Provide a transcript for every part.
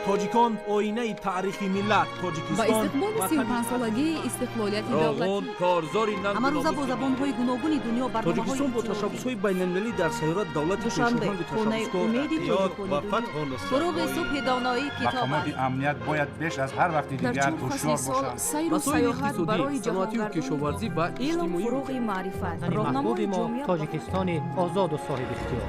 Тоҷикон оинаи таърихи миллат. Тоҷикистон ба истиқболи 35-солагии истиқлолияти давлатӣ. Корзори ҳамарӯза бо забонҳои гуногуни дунё барномаҳои Тоҷикистон бо ташаббусҳои байналмилалӣ дар сайёра давлати Душанбе, пешоҳанги хонаи ташаббускор умеди тоҷикони ва дунё. фатҳу нусрат. Фуруғи субҳи доноӣ китоб Мақомоти аст. амният бояд беш аз ҳар вақти Дар дигар чор фасли ҳушёр сол бошанд. сайру Масоили сайёҳат иқтисодӣ, барои саноатию ҷаҳонгардони кишоварзӣ ва Илм иҷтимоӣ. фуруғи маърифат, Ватани роҳнамои маҳбуби мо ҷомеа. Тоҷикистони озоду соҳибихтиёр.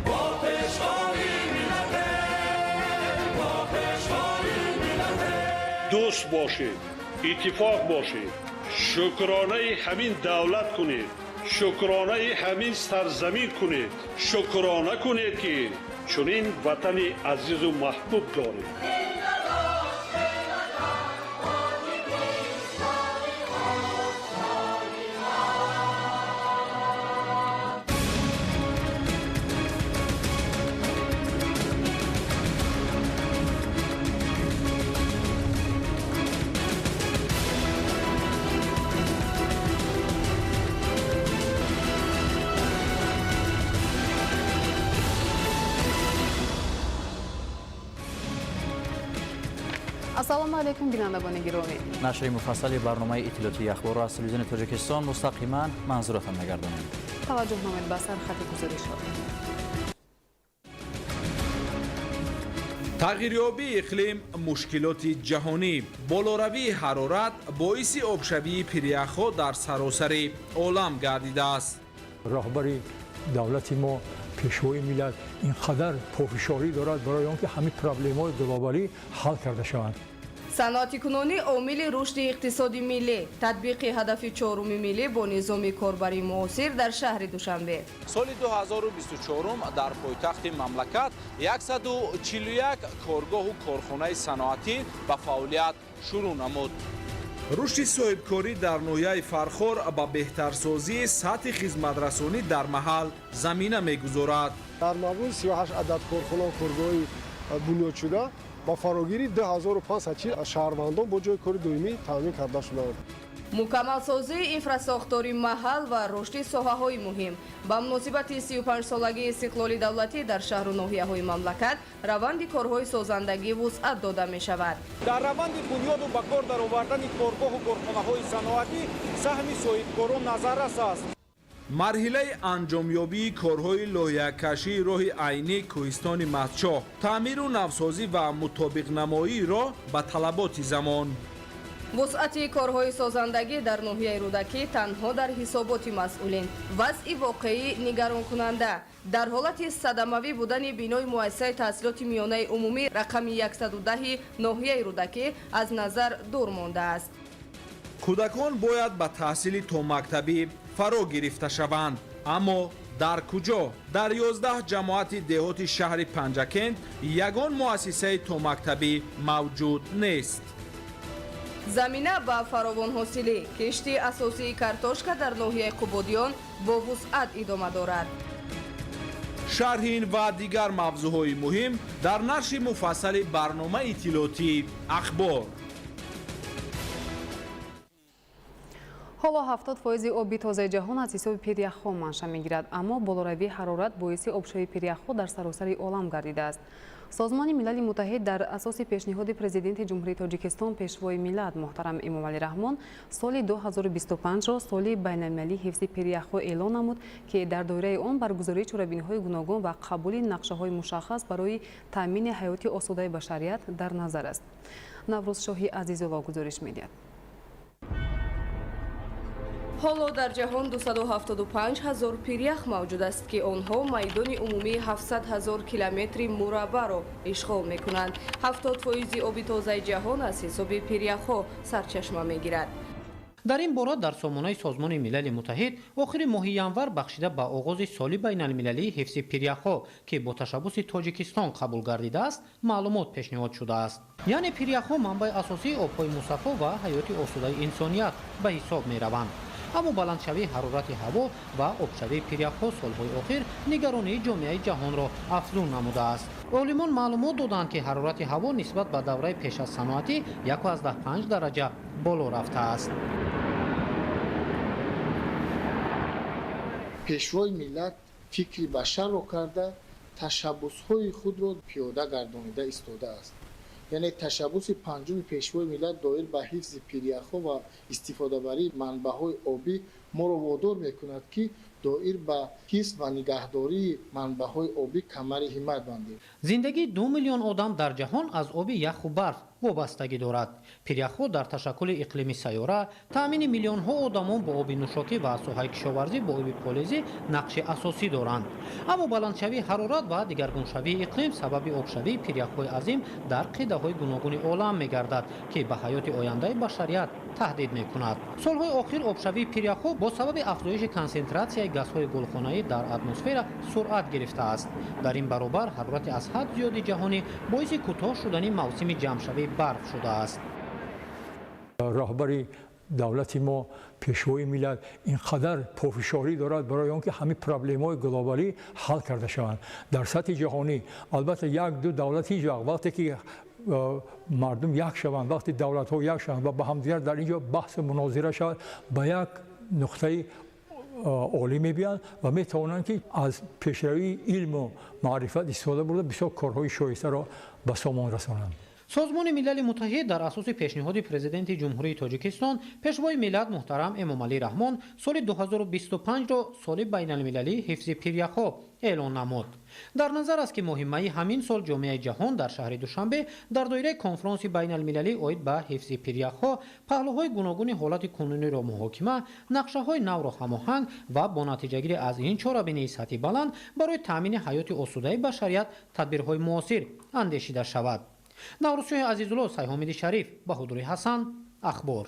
Дӯст бошед, иттифоқ бошед, шукронаи ҳамин давлат кунед, шукронаи ҳамин сарзамин кунед, шукрона кунед, ки чунин ватани азизу маҳбуб доред. Ассалому алайкум, бинандагони гиромӣ. Нашри муфассали барномаи иттилоотии Ахборро аз телевизиони Тоҷикистон мустақиман манзуратон мегардонем. Таваҷҷӯҳ намоед ба сархати гузоришҳо. Тағйирёбии иқлим, мушкилоти ҷаҳонӣ, болоравии ҳарорат боиси обшавии пиряхҳо дар саросари олам гардидааст. Роҳбари давлати мо, пешвои миллат, ин қадар пофишорӣ дорад барои он ки ҳамин проблемаҳои глобалӣ ҳал карда шаванд. Саноатикунонӣ омили рушди иқтисоди миллӣ, татбиқи ҳадафи чоруми миллӣ бо низоми корбарии муосир дар шаҳри Душанбе. Соли 2024 дар пойтахти мамлакат 141 коргоҳу корхонаи саноатӣ ба фаъолият шурӯъ намуд. Рушди соҳибкорӣ дар ноҳияи Фархор ба беҳтарсозии сатҳи хизматрасонӣ дар маҳал замина мегузорад. Дар маврӯз 38 адад корхона, коргоҳи бунёдшуда ба фарогирии 2540 шаҳрвандон бо ҷойи кори доимӣ таъмин карда шуданд. Мукаммалсозии инфрасохтори маҳал ва рушди соҳаҳои муҳим ба муносибати 35-солагии истиқлоли давлатӣ дар шаҳру ноҳияҳои мамлакат раванди корҳои созандагӣ вусъат дода мешавад. Дар раванди бунёду ба кор даровардани коргоҳу корхонаҳои саноатӣ саҳми соҳибкорон назаррас аст. Марҳилаи анҷомёбии корҳои лоиҳакашии роҳи Айнӣ кӯҳистони Мастчоҳ, таъмиру навсозӣ ва мутобиқнамоии роҳ ба талаботи замон. Вусъати корҳои созандагӣ дар ноҳияи Рӯдакӣ танҳо дар ҳисоботи масъулин, вазъи воқеӣ нигаронкунанда. Дар ҳолати садамавӣ будани бинои муассисаи таҳсилоти миёнаи умумӣ рақами 110 ноҳияи Рӯдакӣ аз назар дур мондааст. Кӯдакон бояд ба таҳсили томактабӣ фаро гирифта шаванд, аммо дар куҷо? Дар 11 ҷамоати деҳоти шаҳри Панҷакент ягон муассисаи томактабӣ мавҷуд нест. Замина ба фаровонҳосилӣ, кишти асосии картошка дар ноҳияи Қубодиён бо вусъат идома дорад. Шарҳи ин ва дигар мавзӯъҳои муҳим дар нашри муфассали барномаи иттилоотии Ахбор. Ҳоло 70% оби тозаи ҷаҳон аз ҳисоби пиряхҳо манша мегирад, аммо болоравии ҳарорат боиси обшавии пиряхҳо дар саросари олам гардидааст. Созмони Милали Муттаҳид дар асоси пешниҳоди Президенти Ҷумҳурии Тоҷикистон, Пешвои миллат муҳтарам Эмомалӣ Раҳмон, соли 2025-ро соли байналмилалии ҳифзи пиряхҳо эълон намуд, ки дар доираи он баргузории чорабиниҳои гуногун ва қабули нақшаҳои мушаххас барои таъмини ҳаёти осудаи башарият дар назар аст. Наврӯзшоҳи Азизулло гузориш медиҳад. Ҳоло дар ҷаҳон 275 ҳазор пирях мавҷуд аст, ки онҳо майдони умумии 700 ҳазор километри мураббаъро ишғол мекунанд. 70% оби тозаи ҷаҳон аз ҳисоби пиряхҳо сарчашма мегирад. Дар ин бора дар сомонаи Созмони Милали Муттаҳид охири моҳи январ бахшида ба оғози соли байналмилалии ҳифзи пиряхҳо, ки бо ташаббуси Тоҷикистон қабул гардидааст, маълумот пешниҳод шудааст. Яъне пиряхҳо манбаи асосии обҳои мусаффо ва ҳаёти осудаи инсоният ба ҳисоб мераванд. Аммо баландшавии ҳарорати ҳаво ва обшавии пиряхҳо солҳои охир нигаронии ҷомеаи ҷаҳонро афзун намудааст. Олимон маълумот доданд, ки ҳарорати ҳаво нисбат ба давраи пеш аз саноатӣ 1,5 дараҷа боло рафтааст. Пешвои миллат фикри башарро карда, ташаббусҳои худро пиёда гардонида истодааст. Яъне ташаббуси панҷуми Пешвои миллат доир ба ҳифзи пиряхҳо ва истифодабарии манбаъҳои обӣ моро водор мекунад, ки доир ба ҳифз ва нигаҳдории манбаъҳои обӣ камари ҳиммат бандем. Зиндагии 2 миллион одам дар ҷаҳон аз оби яху барф вобастагӣ дорад. Пиряхҳо дар ташаккули иқлими сайёра, таъмини миллионҳо одамон бо оби нӯшокӣ ва соҳаи кишоварзӣ бо оби полезӣ нақши асосӣ доранд. Аммо баландшавии ҳарорат ва дигаргуншавии иқлим сабаби обшавии пиряхҳои азим дар қидаҳои гуногуни олам мегардад, ки ба ҳаёти ояндаи башарият таҳдид мекунад. Солҳои охир обшавии пиряхҳо бо сабаби афзоиши консентратсияи газҳои гулхонаӣ дар атмосфера суръат гирифтааст. Дар ин баробар ҳарорати аз ҳад зиёди ҷаҳонӣ боиси кӯтоҳ шудани мавсими ҷамъшавии барф шудааст. Роҳбари давлати мо, Пешвои миллат ин қадар пофишорӣ дорад барои он ки ҳамин проблемаҳои глобалӣ ҳал карда шаванд дар сатҳи ҷаҳонӣ. Албатта, як-ду давлат ҳеҷ вақт, вақте ки мардум як шаванд, вақте давлатҳо як шаванд ва ба ҳамдигар дар ин ҷо баҳсу мунозира шавад, ба як нуқтаи олӣ мебиёнд ва метавонанд, ки аз пешравии илму маърифат истифода бурда, бисёр корҳои шоистаро ба сомон расонанд. Созмони Милали Муттаҳид дар асоси пешниҳоди Президенти Ҷумҳурии Тоҷикистон, Пешвои миллат муҳтарам Эмомалӣ Раҳмон соли 2025-ро соли байналмилалии ҳифзи пиряхҳо эълон намуд. Дар назар аст, ки моҳи майи ҳамин сол ҷомеаи ҷаҳон дар шаҳри Душанбе дар доираи конфронси байналмилалӣ оид ба ҳифзи пиряхҳо паҳлӯҳои гуногуни ҳолати кунуниро муҳокима, нақшаҳои навро ҳамоҳанг ва бо натиҷагирӣ аз ин чорабинии сатҳи баланд барои таъмини ҳаёти осудаи башарият тадбирҳои муосир андешида шавад. Наврӯзшоҳи Азизулло, Сайҳомиди Шариф, Баҳодури Ҳасан, Ахбор.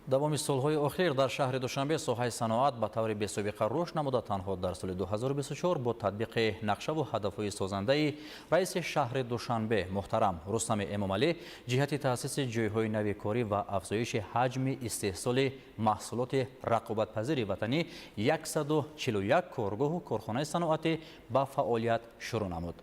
Давоми солҳои охир дар шаҳри Душанбе соҳаи саноат ба таври бесобиқа рушд намуда, танҳо дар соли 2024 бо татбиқи нақшаву ҳадафҳои созандаи раиси шаҳри Душанбе муҳтарам Рустами Эмомалӣ ҷиҳати таъсиси ҷойҳои нави корӣ ва афзоиши ҳаҷми истеҳсоли маҳсулоти рақобатпазири ватанӣ 141 коргоҳу корхонаи саноатӣ ба фаъолият шурӯъ намуд.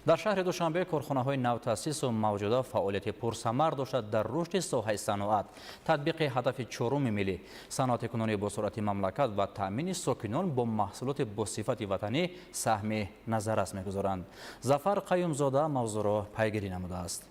Дар шаҳри Душанбе корхонаҳои навтаъсису мавҷуда фаъолияти пурсамар дошта, дар рушди соҳаи саноат, татбиқи ҳадафи чоруми миллӣ, саноатикунонии босуръати мамлакат ва таъмини сокинон бо маҳсулоти босифати ватанӣ саҳми назаррас мегузоранд. Зафар Қаюмзода мавзӯъро пайгирӣ намудааст.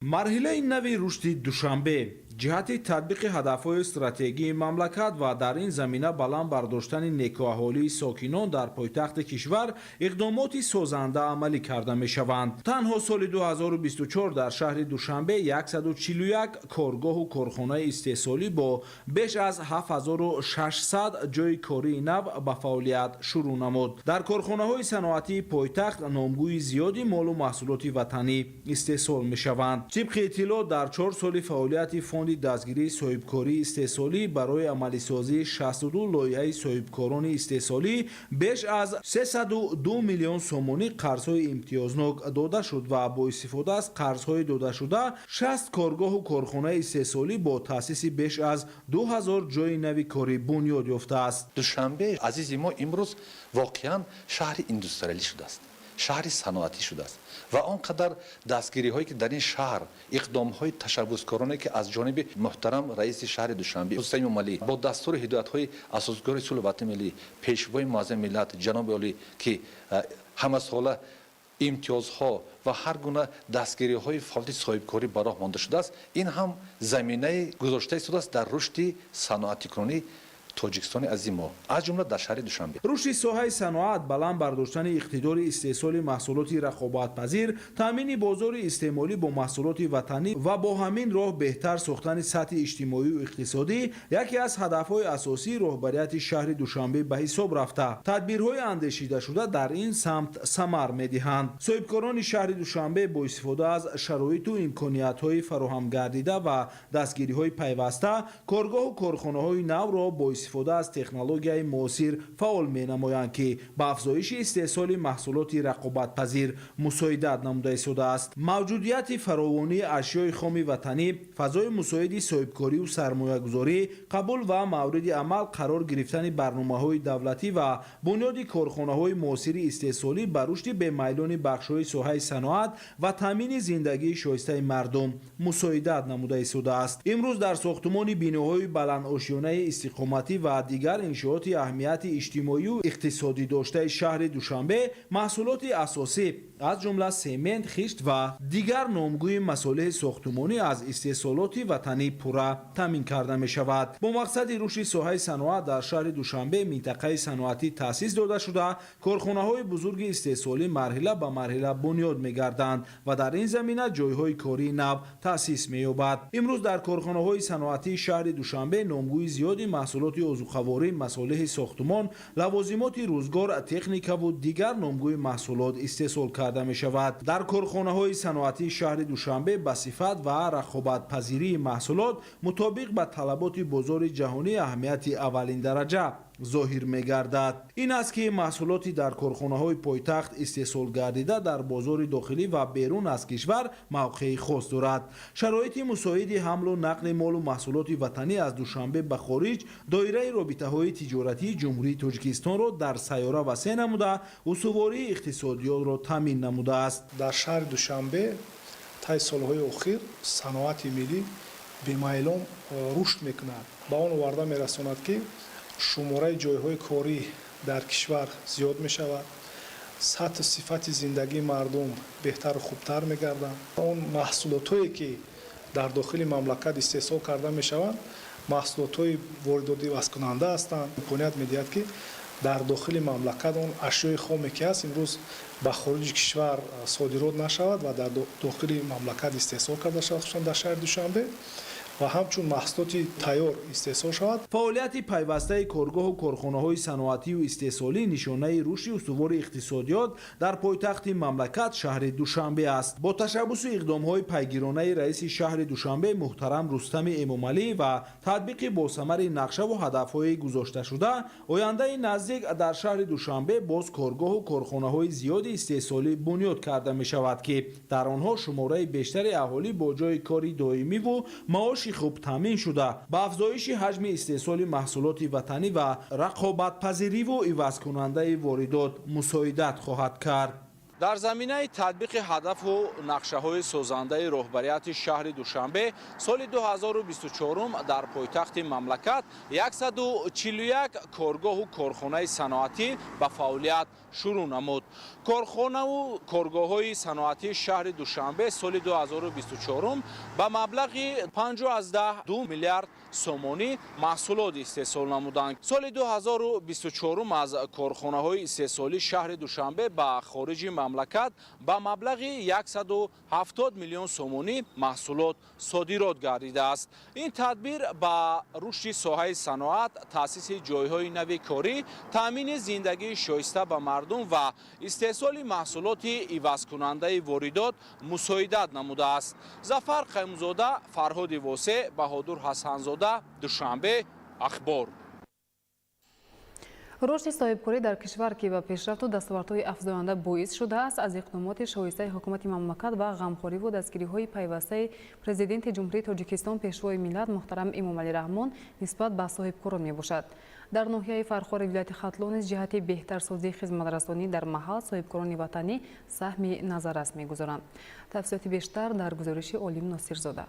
Марҳилаи нави рушди Душанбе ҷиҳати татбиқи ҳадафҳои стратегии мамлакат ва дар ин замина баланд бардоштани некӯаҳолии сокинон дар пойтахти кишвар иқдомоти созанда амалӣ карда мешаванд. Танҳо соли 2024 дар шаҳри Душанбе 141 коргоҳу корхонаи истеҳсолӣ бо беш аз 7600 ҷойи кории нав ба фаъолият шурӯъ намуд. Дар корхонаҳои саноатии пойтахт номгӯи зиёди молу маҳсулоти ватанӣ истеҳсол мешаванд. Тибқи иттилоъ, дар 4 соли фаъолияти фонди дастгирии соҳибкории истеҳсолӣ барои амалисозии 62 лоиҳаи соҳибкорони истеҳсолӣ беш аз 302 миллион сомонӣ қарзҳои имтиёзнок дода шуд ва бо истифода аз қарзҳои додашуда 60 коргоҳу корхонаи истеҳсолӣ бо таъсиси беш аз 2000 ҷойи нави корӣ бунёд ёфтааст. Душанбе азизи мо имрӯз воқеан шаҳри индустриалӣ шудааст, шаҳри саноатӣ шудааст ва он қадар дастгириҳое ки дар ин шаҳр, иқдомҳои ташаббускороне ки аз ҷониби муҳтарам раиси шаҳри Душанбе Рустам Эмомалӣ бо дастуру ҳидоятҳои асосгузори сулҳу ваҳдати миллӣ, Пешвои муаззами миллат ҷаноби олӣ, ки ҳамасола имтиёзҳо ва ҳар гуна дастгириҳои фаъолияти соҳибкорӣ ба роҳ монда шудааст, ин ҳам заминаи гузошта истодааст дар рушди саноатикунонии Тоҷикистони азими мо, аз ҷумла дар шаҳри Душанбе. Рушди соҳаи саноат, баланд бардоштани иқтидори истеҳсоли маҳсулоти рақобатпазир, таъмини бозори истеъмолӣ бо маҳсулоти ватанӣ ва бо ҳамин роҳ беҳтар сохтани сатҳи иҷтимоию иқтисодӣ яке аз ҳадафҳои асосии роҳбарияти шаҳри Душанбе ба ҳисоб рафта, тадбирҳои андешидашуда дар ин самт самар медиҳанд. Соҳибкорони шаҳри Душанбе бо истифода аз шароиту имкониятҳои фароҳамгардида ва дастгириҳои пайваста коргоҳу корхонаҳои навро бо истифода аз технологияи муосир фаъол менамоянд, ки ба афзоиши истеҳсоли маҳсулоти рақобатпазир мусоидат намуда истодааст. Мавҷудияти фаровонии ашёи хоми ватанӣ, фазои мусоиди соҳибкорию сармоягузорӣ, қабул ва мавриди амал қарор гирифтани барномаҳои давлатӣ ва бунёди корхонаҳои муосири истеҳсолӣ ба рушди бемайлони бахшҳои соҳаи саноат ва таъмини зиндагии шоистаи мардум мусоидат намуда истодааст. Имрӯз дар сохтумони биноҳои баландошёнаи истиқоматӣ саноатӣ ва дигар иншооти аҳамияти иҷтимоию иқтисодӣ доштаи шаҳри Душанбе маҳсулоти асосӣ аз ҷумла семент, хишт ва дигар номгӯи масолеҳи сохтумонӣ аз истеҳсолоти ватанӣ пурра таъмин карда мешавад. Бо мақсади рушди соҳаи саноат дар шаҳри Душанбе минтақаи саноатӣ таъсис дода шуда, корхонаҳои бузурги истеҳсолӣ марҳила ба марҳила бунёд мегарданд ва дар ин замина ҷойҳои кории нав таъсис меёбад. Имрӯз дар корхонаҳои саноатии шаҳри Душанбе номгӯи зиёди маҳсулоти озуқаворӣ, масолеҳи сохтумон, лавозимоти рӯзгор, техникаву дигар номгӯи маҳсулот истеҳсол карда мешавад. Дар корхонаҳои саноатии шаҳри Душанбе ба сифат ва рақобатпазирии маҳсулот мутобиқ ба талаботи бозори ҷаҳонӣ аҳамияти аввалин дараҷа зоҳир мегардад. Ин аст ки маҳсулоти дар корхонаҳои пойтахт истеҳсол гардида дар бозори дохилӣ ва берун аз кишвар мавқеи хос дорад. Шароити мусоиди ҳамлу нақли молу маҳсулоти ватанӣ аз Душанбе ба хориҷ доираи робитаҳои тиҷоратии Ҷумҳурии Тоҷикистонро дар сайёра васеъ намуда, устувории иқтисодиётро таъмин намудааст. Дар шаҳри Душанбе таи солҳои охир саноати миллӣ бемайлон рушд мекунад. Ба он оварда мерасонад, ки шумораи ҷойҳои корӣ дар кишвар зиёд мешавад, сатҳу сифати зиндагии мардум беҳтару хубтар мегарданд. Он маҳсулотҳое ки дар дохили мамлакат истеҳсол карда мешаванд, маҳсулотҳои воридоти ивазкунанда ҳастанд. Имконият медиҳад, ки дар дохили мамлакат он ашёи хоме ки ҳаст, имрӯз ба хориҷи кишвар содирот нашавад ва дар дохили мамлакат истеҳсол карда шавад, хусусан дар шаҳри Душанбе, ва ҳамчун маҳсулоти тайёр истеҳсол шавад. Фаъолияти пайвастаи коргоҳу корхонаҳои саноатию истеҳсолӣ нишонаи рушди устувори иқтисодиёт дар пойтахти мамлакат шаҳри Душанбе аст. Бо ташаббусу иқдомҳои пайгиронаи раиси шаҳри Душанбе муҳтарам Рустами Эмомалӣ ва татбиқи босамари нақшаву ҳадафҳои гузошташуда, ояндаи наздик дар шаҳри Душанбе боз коргоҳу корхонаҳои зиёди истеҳсолӣ бунёд карда мешавад, ки дар онҳо шумораи бештари аҳолӣ бо ҷойи кори доимиву маоши хуб таъмин шуда, ба афзоиши ҳаҷми истеҳсоли маҳсулоти ватанӣ ва рақобатпазириву ивазкунандаи воридот мусоидат хоҳад кард. Дар заминаи татбиқи ҳадафу нақшаҳои созандаи роҳбарияти шаҳри Душанбе соли 2024 дар пойтахти мамлакат 141 коргоҳу корхонаи саноатӣ ба фаъолият шурӯъ намуд. Корхонаву коргоҳҳои саноатии шаҳри Душанбе соли 2024 ба маблағи 5,2 миллиард сомонӣ маҳсулот истеҳсол намуданд. Соли 2024 аз корхонаҳои истеҳсолии шаҳри Душанбе ба хориҷи мамлакат ба маблағи 170 миллион сомонӣ маҳсулот содирот гардидааст. Ин тадбир ба рушди соҳаи саноат, таъсиси ҷойҳои нави корӣ, таъмини зиндагии шоиста ба мардум ва истеҳсоли маҳсулоти ивазкунандаи воридот мусоидат намудааст. Зафар Қаймузода, Фарҳоди Восе, Баҳодур Ҳасанзода, Душанбе, Ахбор. Рушди соҳибкорӣ дар кишвар, ки ба пешрафту дастовардҳои афзоянда боис шудааст, аз иқдомоти шоистаи ҳукумати мамлакат ва ғамхориву дастгириҳои пайвастаи Президенти Ҷумҳурии Тоҷикистон Пешвои миллат муҳтарам Эмомалӣ Раҳмон нисбат ба соҳибкорон мебошад. Дар ноҳияи Фархори вилояти Хатлон низ ҷиҳати беҳтарсозии хизматрасонӣ дар маҳал соҳибкорони ватанӣ саҳми назаррас мегузоранд. Тафсилоти бештар дар гузориши Олим Носирзода.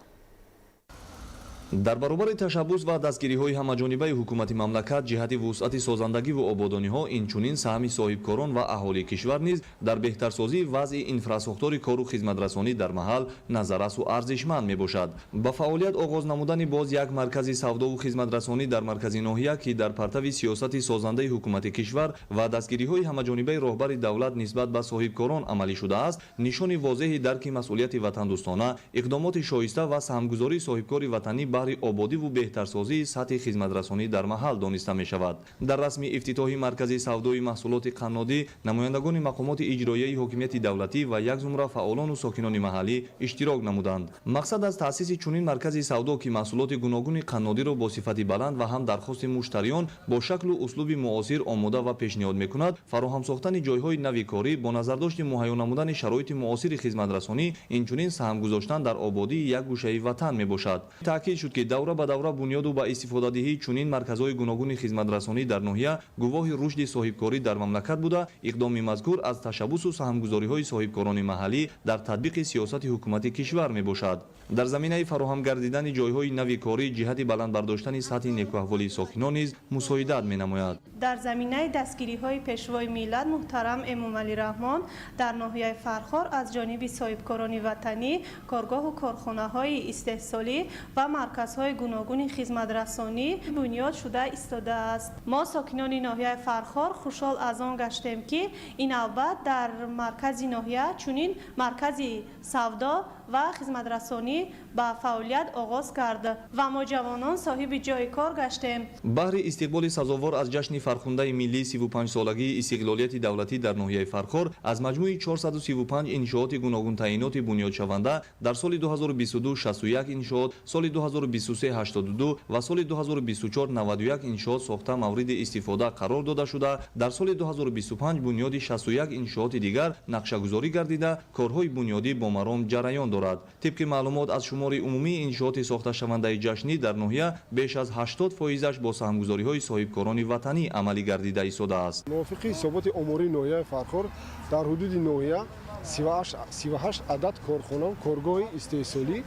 Дар баробари ташаббус ва дастгириҳои ҳамаҷонибаи ҳукумати мамлакат ҷиҳати вусъати созандагиву ободониҳо, инчунин саҳми соҳибкорон ва аҳолии кишвар низ дар беҳтарсозии вазъи инфрасохтори кору хизматрасонӣ дар маҳал назаррасу арзишманд мебошад. Ба фаъолият оғоз намудани боз як маркази савдову хизматрасонӣ дар маркази ноҳия, ки дар партави сиёсати созандаи ҳукумати кишвар ва дастгириҳои ҳамаҷонибаи роҳбари давлат нисбат ба соҳибкорон амалӣ шудааст, нишони возеҳи дарки масъулияти ватандӯстона, иқдомоти шоиста ва саҳмгузории соҳибкори ватанӣ баҳри ободиву беҳтарсозии сатҳи хизматрасонӣ дар маҳал дониста мешавад. Дар расми ифтитоҳи маркази савдои маҳсулоти қаннодӣ намояндагони мақомоти иҷроияи ҳокимияти давлатӣ ва як зумра фаъолону сокинони маҳаллӣ иштирок намуданд. Мақсад аз таъсиси чунин маркази савдо, ки маҳсулоти гуногуни қаннодиро бо сифати баланд ва ҳам дархости муштариён бо шаклу услуби муосир омода ва пешниҳод мекунад, фароҳам сохтани ҷойҳои нави корӣ бо назардошти муҳайё намудани шароити муосири хизматрасонӣ, инчунин саҳм гузоштан дар ободии як гӯшаи ватан мебошад. Таъкид шуд, шуд, ки давра ба давра бунёду ба истифодадиҳии чунин марказҳои гуногуни хизматрасонӣ дар ноҳия гувоҳи рушди соҳибкорӣ дар мамлакат буда, иқдоми мазкур аз ташаббусу саҳмгузориҳои соҳибкорони маҳаллӣ дар татбиқи сиёсати ҳукумати кишвар мебошад. Дар заминаи фароҳам гардидани ҷойҳои нави корӣ ҷиҳати баланд бардоштани сатҳи некуаҳволии сокинон низ мусоидат менамояд. Дар заминаи дастгириҳои Пешвои миллат муҳтарам Эмомалӣ Раҳмон дар ноҳияи Фархор аз ҷониби соҳибкорони ватанӣ коргоҳу корхонаҳои истеҳсолӣ ва марказҳои гуногуни хизматрасонӣ бунёд шуда истодааст. Мо сокинони ноҳияи Фархор хушҳол аз он гаштем, ки ин навбат дар маркази ноҳия чунин маркази савдо ва хизматрасонӣ ба фаъолият оғоз кард ва мо ҷавонон соҳиби ҷойи кор гаштем. Баҳри истиқболи сазовор аз ҷашни фархундаи миллии 35-солагии истиқлолияти давлатӣ дар ноҳияи Фархор аз маҷмӯи 435 иншооти гуногунтаъиноти бунёдшаванда дар соли 2022 61 иншоот, соли 2023 82 ва соли 2024 91 иншоот сохта мавриди истифода қарор дода шуда, дар соли 2025 бунёди 61 иншооти дигар нақшагузорӣ гардида, корҳои бунёдӣ бо маром ҷараён дорад. Тибқи маълумот, аз шумори умумии иншооти сохташавандаи ҷашнӣ дар ноҳия беш аз 80%-аш бо саҳмгузориҳои соҳибкорони ватанӣ амалӣ гардида истодааст. Мувофиқи ҳисоботи омории ноҳияи Фархор дар ҳудуди ноҳия 38 адад корхона коргоҳи истеҳсолӣ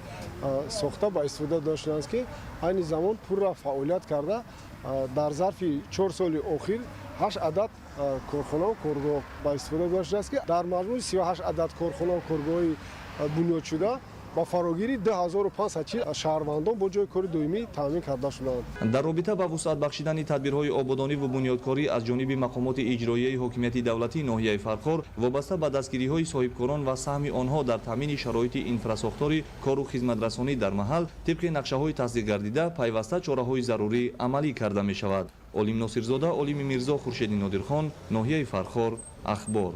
сохта ба истифода дода шудаанд, ки айни замон пурра фаъолият карда, дар зарфи 4 соли охир 8 адад корхонаву коргоҳ ба истифода дода шудааст, ки дар маҷмӯи 38 адад корхонаву коргоҳи бунёд шуда ба фарогирии 2540 шаҳрвандон бо ҷойи кори доимӣ таъмин карда шуданд. Дар робита ба вусъат бахшидани тадбирҳои ободонӣ ва бунёдкорӣ аз ҷониби мақомоти иҷроияи ҳокимияти давлатии ноҳияи Фархор вобаста ба дастгириҳои соҳибкорон ва саҳми онҳо дар таъмини шароити инфрасохтори кору хизматрасонӣ дар маҳал тибқи нақшаҳои тасдиқ гардида пайваста чораҳои зарурӣ амалӣ карда мешавад. Олим Носирзода, Олими Мирзо, Хуршеди Нодирхон, ноҳияи Фархор, Ахбор.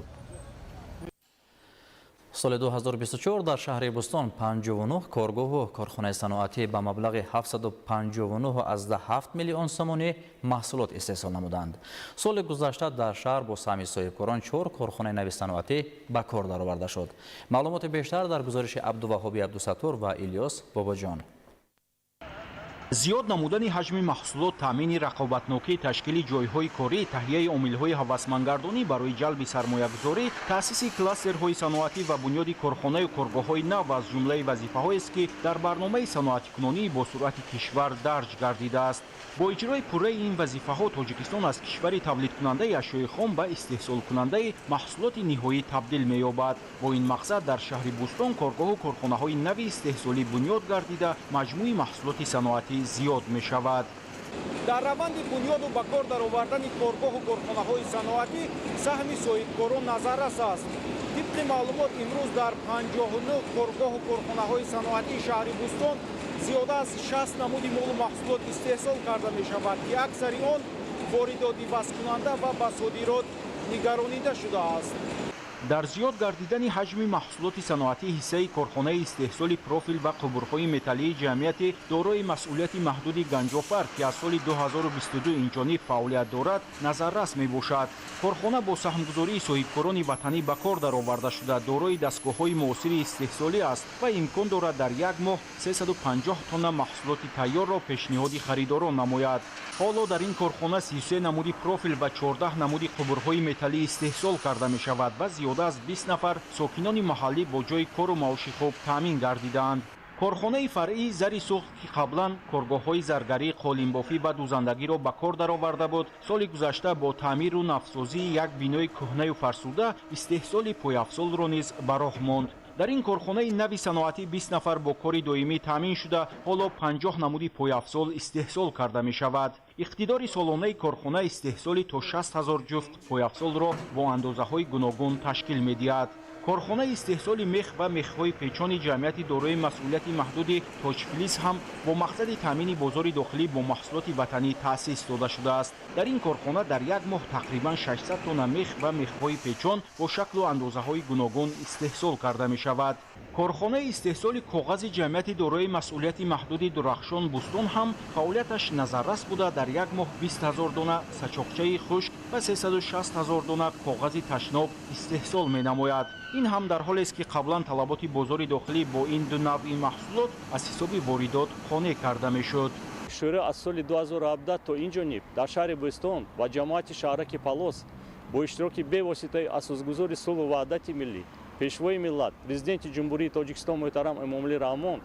Соли 2024 дар шаҳри Бӯстон 59 коргоҳу корхонаи саноатӣ ба маблағи 759,7 миллион сомонӣ маҳсулот истеҳсол намуданд. Соли гузашта дар шаҳр бо саҳми соҳибкорон 4 корхонаи нави саноатӣ ба кор дароварда шуд. Маълумоти бештар дар гузориши Абдуваҳоби Абдусаттор ва Илёс Бобоҷон. Зиёд намудани ҳаҷми маҳсулот, таъмини рақобатнокӣ, ташкили ҷойҳои корӣ, таҳияи омилҳои ҳавасмандгардонӣ барои ҷалби сармоягузорӣ, таъсиси кластерҳои саноатӣ ва бунёди корхонаю коргоҳҳои нав аз ҷумлаи вазифаҳоест, ки дар барномаи саноатикунонии бо суръати кишвар дарҷ гардидааст. Бо иҷрои пурраи ин вазифаҳо Тоҷикистон аз кишвари тавлидкунандаи ашёи хом ба истеҳсолкунандаи маҳсулоти ниҳоӣ табдил меёбад. Бо ин мақсад дар шаҳри Бӯстон коргоҳу корхонаҳои нави истеҳсолӣ бунёд гардида, маҷмӯи маҳсулоти саноатӣ зиёд мешавад. Дар раванди бунёду ба кор даровардани коргоҳу корхонаҳои саноатӣ саҳми соҳибкорон назаррас аст. Тибқи маълумот, имрӯз дар 59 коргоҳу корхонаҳои саноатии шаҳри Бӯстон зиёда аз 60 намуди молу маҳсулот истеҳсол карда мешавад, ки аксари он воридот ивазкунанда ва ба содирот нигаронида шудааст. Дар зиёд гардидани ҳаҷми маҳсулоти саноатӣ ҳиссаи корхонаи истеҳсоли профил ва қубурҳои металлии ҷамъияти дорои масъулияти маҳдуди Ганҷофар, ки аз соли 2022 инҷониб фаъолият дорад, назаррас мебошад. Корхона бо саҳмгузории соҳибкорони ватанӣ ба кор дароварда шуда, дорои дастгоҳҳои муосири истеҳсолӣ аст ва имкон дорад дар як моҳ 350 тонна маҳсулоти тайёрро пешниҳоди харидорон намояд. Ҳоло дар ин корхона 33 намуди профил ва 14 намуди қубурҳои металлӣ истеҳсол карда мешавад ва зиёда аз 20 нафар сокинони маҳаллӣ бо ҷойи кору маоши хуб таъмин гардидаанд. Корхонаи фаръии Зари Суғд, ки қаблан коргоҳҳои заргарӣ, қолинбофӣ ва дӯзандагиро ба кор дароварда буд, соли гузашта бо таъмиру навсозии як бинои кӯҳнаю фарсуда истеҳсоли пойафзолро низ ба роҳ монд. Дар ин корхонаи нави саноатӣ 20 нафар бо кори доимӣ таъмин шуда, ҳоло 50 намуди пойафзол истеҳсол карда мешавад. Иқтидори солонаи корхона истеҳсоли то 60 000 ҷуфт пойафзолро бо андозаҳои гуногун ташкил медиҳад. Корхонаи истеҳсоли мех ва мехҳои печони ҷамъияти дорои масъулияти маҳдуди Тоҷфлис ҳам бо мақсади таъмини бозори дохилӣ бо маҳсулоти ватанӣ таъсис дода шудааст. Дар ин корхона дар як моҳ тақрибан 600 тонна мех ва мехҳои печон бо шаклу андозаҳои гуногун истеҳсол карда мешавад. Корхонаи истеҳсоли коғази ҷамъияти дорои масъулияти маҳдуди Дурахшон Бӯстон ҳам фаъолияташ назаррас буда, дар як моҳ 20 000 дона сачоқчаи хушк ва 360 000 дона коғази ташноб истеҳсол менамояд. Ин ҳам дар ҳолест, ки қаблан талаботи бозори дохилӣ бо ин ду навъи маҳсулот аз ҳисоби воридот қонеъ карда мешуд. Шурӯъ аз соли 2017 то ин ҷониб дар шаҳри Бӯстон ва ҷамоати шаҳраки Палос бо иштироки бевоситаи асосгузори сулҳу ваҳдати миллӣ, Пешвои миллат, Президенти Ҷумҳурии Тоҷикистон муҳтарам Эмомалӣ Раҳмон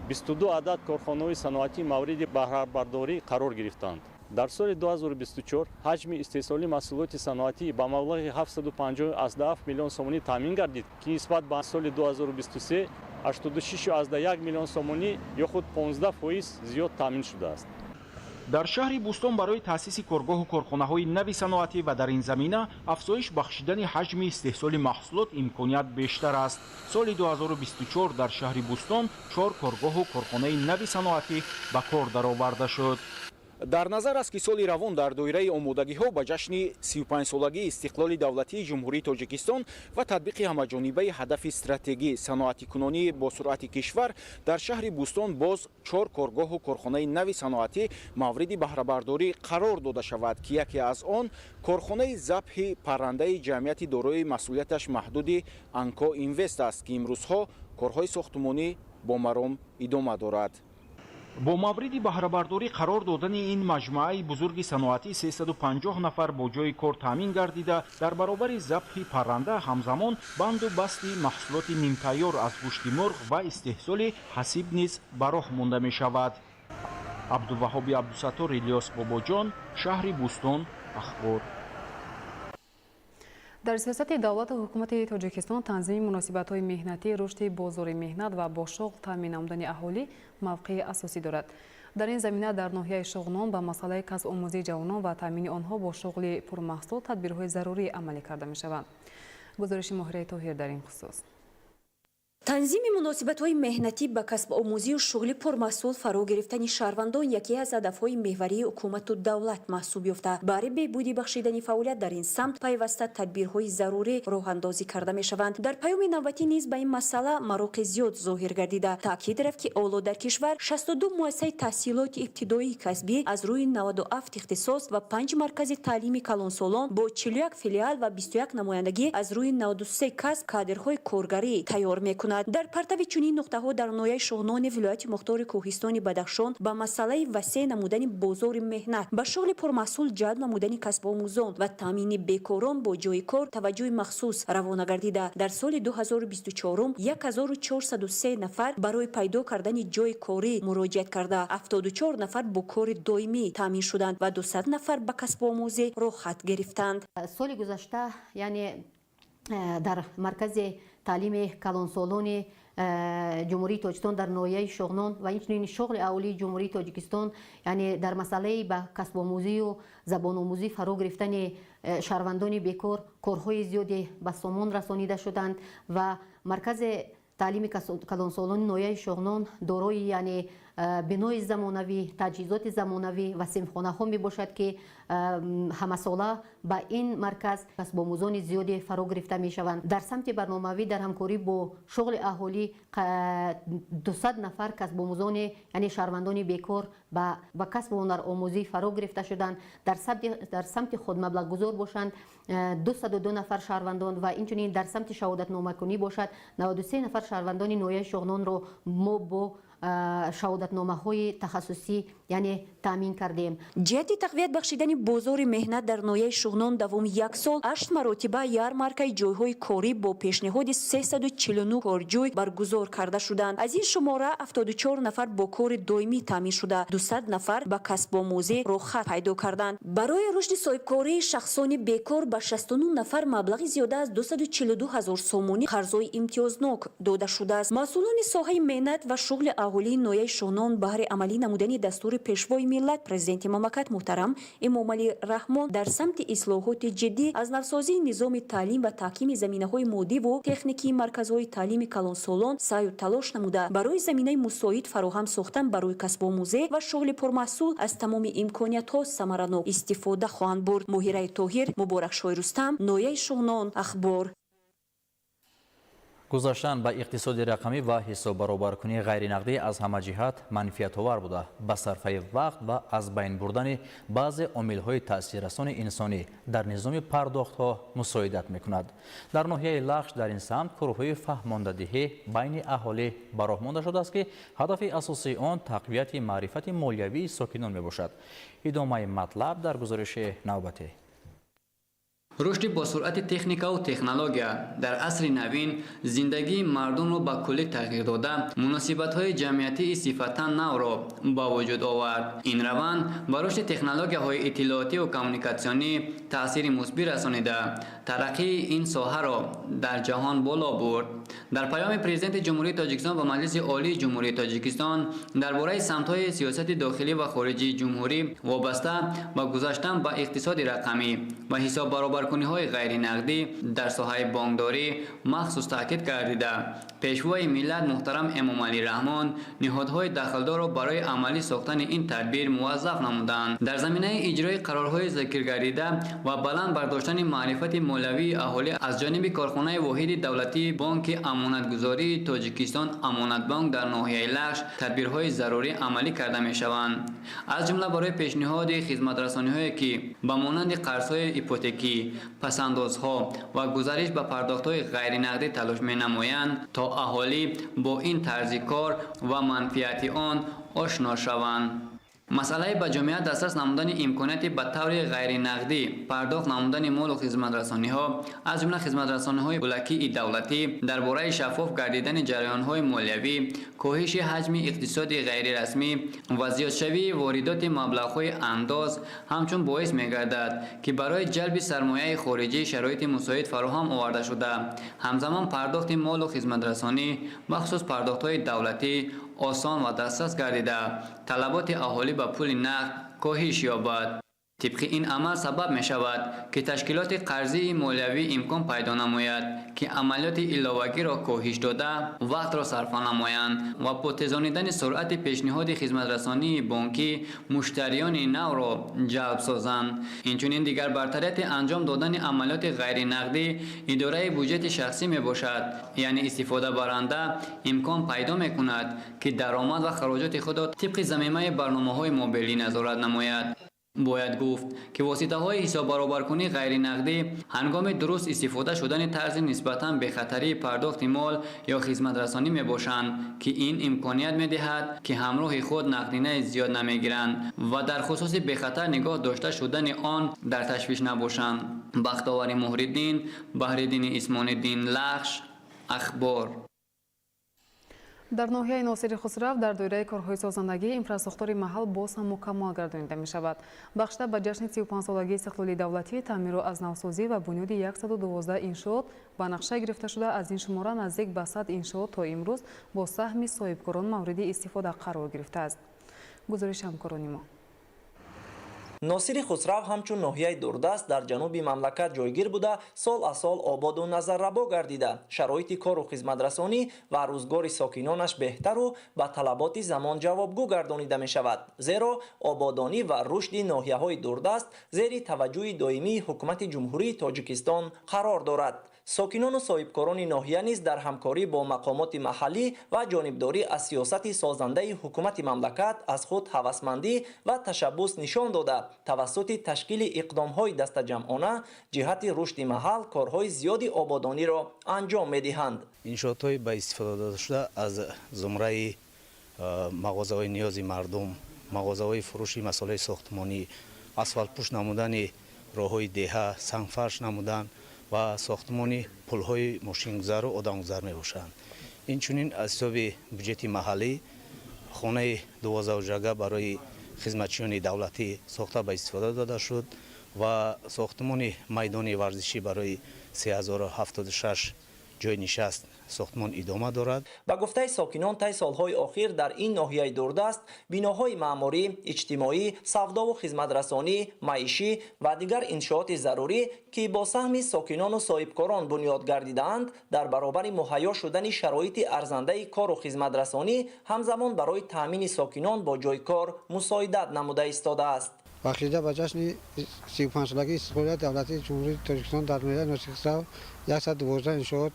22 адад корхонаҳои саноатӣ мавриди баҳрабардорӣ қарор гирифтанд. Дар соли 2024 ҳаҷми истеҳсоли маҳсулоти саноатӣ ба маблағи 750,7 миллион сомонӣ таъмин гардид, ки нисбат ба соли 2023 86,1 миллион сомонӣ ё худ 15% зиёд таъмин шудааст. Дар шаҳри Бӯстон барои таъсиси коргоҳу корхонаҳои нави саноатӣ ва дар ин замина афзоиш бахшидани ҳаҷми истеҳсоли маҳсулот имконият бештар аст. Соли 2024 дар шаҳри Бӯстон чор коргоҳу корхонаи нави саноатӣ ба кор дароварда шуд. Дар назар аст, ки соли равон дар доираи омодагиҳо ба ҷашни 35-солагии истиқлоли давлатии Ҷумҳурии Тоҷикистон ва татбиқи ҳамаҷонибаи ҳадафи стратегӣ саноатикунонии бо суръати кишвар дар шаҳри Бӯстон боз чор коргоҳу корхонаи нави саноатӣ мавриди баҳрабардорӣ қарор дода шавад, ки яке аз он корхонаи забҳи паррандаи ҷамъияти дорои масъулияташ маҳдуди Анко Инвест аст, ки имрӯзҳо корҳои сохтумонӣ бо маром идома дорад. Бо мавриди баҳрабардорӣ қарор додани ин маҷмӯаи бузурги саноатӣ 350 нафар бо ҷойи кор таъмин гардида, дар баробари забҳи парранда ҳамзамон банду басти маҳсулоти нимтайёр аз гӯшти мурғ ва истеҳсоли ҳасиб низ ба роҳ монда мешавад. Абдуваҳоби Абдусаттор, Илёс Бобоҷон, шаҳри Бӯстон, Ахбор. Дар сиёсати давлату ҳукумати Тоҷикистон танзими муносибатҳои меҳнатӣ, рушди бозори меҳнат ва бо шуғл таъмин намудани аҳолӣ мавқеи асосӣ дорад. Дар ин замина дар ноҳияи Шуғнон ба масъалаи касбомӯзии ҷавонон ва таъмини онҳо бо шуғли пурмаҳсул тадбирҳои зарурӣ амалӣ карда мешаванд. Гузориши Моҳираи Тоҳир дар ин хусус. Танзими муносибатҳои меҳнатӣ, ба касбомӯзию шуғли пурмаҳсул фаро гирифтани шаҳрвандон яке аз ҳадафҳои меҳварии ҳукумату давлат маҳсуб ёфта, баҳри беҳбудӣ бахшидани фаъолият дар ин самт пайваста тадбирҳои зарурӣ роҳандозӣ карда мешаванд. Дар паёми навбатӣ низ ба ин масъала мароқи зиёд зоҳир гардида, таъкид рафт, ки ҳоло дар кишвар 62 муассисаи таҳсилоти ибтидоии касбӣ аз рӯи 97 ихтисос ва панҷ маркази таълими калонсолон бо 41 филиал ва 21 намояндагӣ аз рӯи 93 касб кадрҳои коргарӣ тайёр мекунад. Дар партави чунин нуқтаҳо дар ноҳияи Шуғнони вилояти мухтори Кӯҳистони Бадахшон ба масъалаи васеъ намудани бозори меҳнат, ба шуғли пурмаҳсул ҷалб намудани касбомӯзон ва таъмини бекорон бо ҷойи кор таваҷҷӯҳи махсус равона гардида, дар соли 2024 1403 нафар барои пайдо кардани ҷойи корӣ муроҷиат карда, 74 нафар бо кори доимӣ таъмин шуданд ва 200 нафар ба касбомӯзӣ роҳхат гирифтанд. Соли гузашта, яъне дар маркази таълими калонсолони Ҷумҳурии Тоҷикистон дар ноҳияи Шуғнон ва инчунин шуғли аҳолии Ҷумҳурии Тоҷикистон, яъне дар масъалаи ба касбомӯзию забономӯзӣ фаро гирифтани шаҳрвандони бекор корҳои зиёде ба сомон расонида шуданд ва маркази таълими калонсолони ноҳияи Шуғнон дорои, яъне бинои замонавӣ, таҷҳизоти замонавӣ ва синфхонаҳо мебошад, ки ҳамасола ба ин марказ касбомӯзони зиёде фаро гирифта мешаванд. Дар самти барномавӣ дар ҳамкорӣ бо шуғли аҳолӣ 200 нафар касбомӯзони, яъне шаҳрвандони бекор, ба касбу ҳунаромӯзӣ фаро гирифта шуданд. Дар самти худмаблағгузор бошанд 202 нафар шаҳрвандон ва инчунин дар самти шаҳодатномакунӣ бошад 93 нафар шаҳрвандони ноҳияи Шуғнонро мо бо шаҳодатномаҳои тахассусӣ, яъне таъмин кардем. Ҷиҳати тақвият бахшидани бозори меҳнат дар ноҳияи Шуғнон давоми як сол ҳашт маротиба ярмаркаи ҷойҳои корӣ бо пешниҳоди 349 корҷӯй баргузор карда шуданд. Аз ин шумора 74 нафар бо кори доимӣ таъмин шуда, 200 нафар ба касбомӯзӣ роҳхат пайдо карданд. Барои рушди соҳибкории шахсони бекор ба 69 нафар маблағи зиёда аз 242 ҳазор сомонӣ қарзҳои имтиёзнок дода шудааст. Масъулони соҳаи меҳнат ва шуғли аҳолии ноҳияи Шуғнон баҳри амалӣ намудани дастури Пешвои миллат, Президенти мамлакат муҳтарам Эмомалӣ Раҳмон дар самти ислоҳоти ҷиддӣ, аз навсозии низоми таълим ва таҳкими заминаҳои моддиву техникии марказҳои таълими калонсолон саъю талош намуда, барои заминаи мусоид фароҳам сохтан барои касбомӯзӣ ва шуғли пурмаҳсул аз тамоми имкониятҳо самаранок истифода хоҳанд бурд. Моҳираи Тоҳир, Муборакшоҳи Рустам, ноҳияи Шуғнон, Ахбор. Гузаштан ба иқтисоди рақамӣ ва ҳисоббаробаркунии ғайринақдӣ аз ҳама ҷиҳат манфиатовар буда, ба сарфаи вақт ва аз байн бурдани баъзе омилҳои таъсиррасони инсонӣ дар низоми пардохтҳо мусоидат мекунад. Дар ноҳияи Лахш дар ин самт корҳои фаҳмондадиҳӣ байни аҳолӣ ба роҳ монда шудааст, ки ҳадафи асосии он тақвияти маърифати молиявии сокинон мебошад. Идомаи матлаб дар гузориши навбатӣ. Рушди босуръати техникаву технология дар асри навин зиндагии мардумро ба куллӣ тағйир дода, муносибатҳои ҷамъиятии сифатан навро ба вуҷуд овард. Ин раванд ба рушди технологияҳои иттилоотиву коммуникатсионӣ таъсири мусбӣ расонида, тараққии ин соҳаро дар ҷаҳон боло бурд. Дар паёми Президенти Ҷумҳурии Тоҷикистон ба Маҷлиси Олии Ҷумҳурии Тоҷикистон дар бораи самтҳои сиёсати дохилӣ ва хориҷии ҷумҳурӣ вобаста ба гузаштан ба иқтисоди рақамӣ ва ҳисоббаробаркуниҳои ғайринақдӣ дар соҳаи бонкдорӣ махсус таъкид гардида, Пешвои миллат муҳтарам Эмомалӣ Раҳмон ниҳодҳои дахлдорро барои амалӣ сохтани ин тадбир муваззаф намуданд. Дар заминаи иҷрои қарорҳои зикргардида ва баланд бардоштани маърифати молиявии аҳолӣ аз ҷониби корхонаи воҳиди давлатии бонки Амонатгузории Тоҷикистон Амонатбонк дар ноҳияи Лахш тадбирҳои зарурӣ амалӣ карда мешаванд. Аз ҷумла барои пешниҳоди хизматрасониҳое, ки ба монанди қарзҳои ипотекӣ, пасандозҳо ва гузариш ба пардохтҳои ғайринақдӣ талош менамоянд, то аҳолӣ бо ин тарзи кор ва манфиати он ошно шаванд. Масъалаи ба ҷомеа дастрас намудани имконияти ба таври ғайринақдӣ пардохт намудани молу хизматрасониҳо, аз ҷумла хизматрасониҳои пулакии давлатӣ, дар бораи шаффоф гардидани ҷараёнҳои молиявӣ, коҳиши ҳаҷми иқтисоди ғайрирасмӣ ва зиёдшавии воридоти маблағҳои андоз ҳамчун боис мегардад, ки барои ҷалби сармояи хориҷӣ шароити мусоид фароҳам оварда шуда, ҳамзамон пардохти молу хизматрасонӣ, бахусус пардохтҳои давлатӣ, осон ва дастрас гардида, талаботи аҳолӣ ба пули нақд коҳиш ёбад. Тибқи ин амал сабаб мешавад, ки ташкилоти қарзии молиявӣ имкон пайдо намояд, ки амалиёти иловагиро коҳиш дода, вақтро сарфа намоянд ва бо тезонидани суръати пешниҳоди хизматрасонии бонкӣ муштариёни навро ҷалб созанд. Инчунин дигар бартарияти анҷом додани амалиёти ғайринақдӣ идораи буҷети шахсӣ мебошад, яъне истифодабаранда имкон пайдо мекунад, ки даромад ва хароҷоти худро тибқи замимаи барномаҳои мобилӣ назорат намояд. Бояд гуфт, ки воситаҳои ҳисоббаробаркунии ғайринақдӣ ҳангоми дуруст истифода шудани тарзи нисбатан бехатарии пардохти мол ё хизматрасонӣ мебошанд, ки ин имконият медиҳад, ки ҳамроҳи худ нақдинаи зиёд намегиранд ва дар хусуси бехатар нигоҳ дошта шудани он дар ташвиш набошанд. Бахтовари Муҳриддин, Баҳриддини Исмониддин, Лахш, Ахбор. Дар ноҳияи Носири Хусрав дар доираи корҳои созандагӣ инфрасохтори маҳал боз ҳам мукаммал гардонида мешавад. Бахшида ба ҷашни 35-солагии истиқлоли давлатӣ, таъмиру аз навсозӣ ва бунёди 112 иншоот ба нақша гирифта шуда, аз ин шумора наздик ба 100 иншоот то имрӯз бо саҳми соҳибкорон мавриди истифода қарор гирифтааст. Гузориши ҳамкорони мо. Носири Хусрав ҳамчун ноҳияи дурдаст дар ҷануби мамлакат ҷойгир буда, сол аз сол ободу назаррабо гардида, шароити кору хизматрасонӣ ва рӯзгори сокинонаш беҳтару ба талаботи замон ҷавобгӯ гардонида мешавад. Зеро ободонӣ ва рушди ноҳияҳои дурдаст зери таваҷҷӯҳи доимии ҳукумати Ҷумҳурии Тоҷикистон қарор дорад. Сокинону соҳибкорони ноҳия низ дар ҳамкорӣ бо мақомоти маҳаллӣ ва ҷонибдорӣ аз сиёсати созандаи ҳукумати мамлакат аз худ ҳавасмандӣ ва ташаббус нишон дода, тавассути ташкили иқдомҳои дастаҷамъона ҷиҳати рушди маҳал корҳои зиёди ободониро анҷом медиҳанд. Иншоотҳои ба истифода додашуда аз зумраи мағозаҳои ниёзи мардум, мағозаҳои фурӯши масолеҳи сохтмонӣ, асфалтпӯш намудани роҳҳои деҳа, сангфарш намудан ва сохтмони пулҳои мошингузару одамгузар мебошанд. Инчунин аз ҳисоби буҷети маҳаллӣ хонаи 12-ҳуҷрага барои хизматчиёни давлатӣ сохта ба истифода дода шуд ва сохтмони майдони варзишӣ барои 3076 ҷойи нишаст сохтмон идома дорад. Ба гуфтаи сокинон, тай солҳои охир дар ин ноҳияи дурдаст биноҳои маъмурӣ, иҷтимоӣ, савдову хизматрасонӣ, маишӣ ва дигар иншооти зарурӣ, ки бо саҳми сокинону соҳибкорон бунёд гардидаанд, дар баробари муҳайё шудани шароити арзандаи кору хизматрасонӣ ҳамзамон барои таъмини сокинон бо ҷойкор мусоидат намуда истодааст. Бахшида ба ҷашни 35-солагии истиқлолияти давлатии Ҷумҳурии Тоҷикистон дар ноҳияи Носири Хусрав 112 иншоот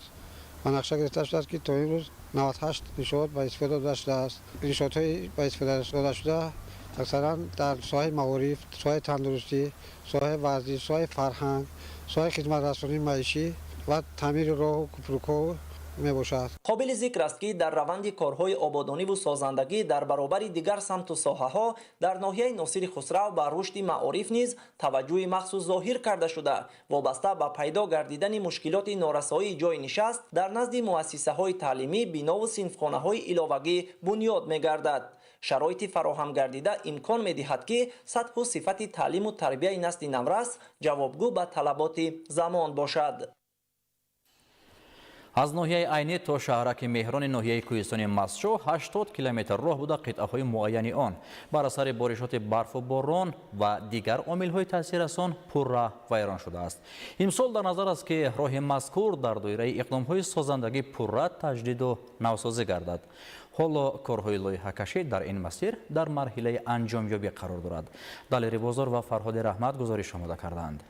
Ба нақша гирифта шудааст, ки то имрӯз 98 иншоот ба истифода дода шудааст. Иншоотҳои ба истифода додашуда аксаран дар соҳаи маориф, соҳаи тандурустӣ, соҳаи варзиш, соҳаи фарҳанг, соҳаи хизматрасонии маишӣ ва таъмири роҳу кӯпрукҳо мебошад. Қобили зикр аст, ки дар раванди корҳои ободониву созандагӣ дар баробари дигар самту соҳаҳо дар ноҳияи Носири Хусрав ба рушди маориф низ таваҷҷӯҳи махсус зоҳир карда шуда, вобаста ба пайдо гардидани мушкилоти норасоии ҷойи нишаст дар назди муассисаҳои таълимӣ бинову синфхонаҳои иловагӣ бунёд мегардад. Шароити фароҳам гардида имкон медиҳад, ки сатҳу сифати таълиму тарбияи насли наврас ҷавобгӯ ба талаботи замон бошад. Аз ноҳияи Айнӣ то шаҳраки Меҳрони ноҳияи Кӯҳистони Мастчоҳ 80 километр роҳ буда, қитъаҳои муайяни он бар асари боришоти барфу борон ва дигар омилҳои таъсиррасон пурра вайрон шудааст. Имсол дар назар аст, ки роҳи мазкур дар доираи иқдомҳои созандагӣ пурра таҷдиду навсозӣ гардад. Ҳоло корҳои лоиҳакашӣ дар ин масир дар марҳилаи анҷомёбӣ қарор дорад. Далери Бозор ва Фарҳоди Раҳмат гузориш омода кардаанд.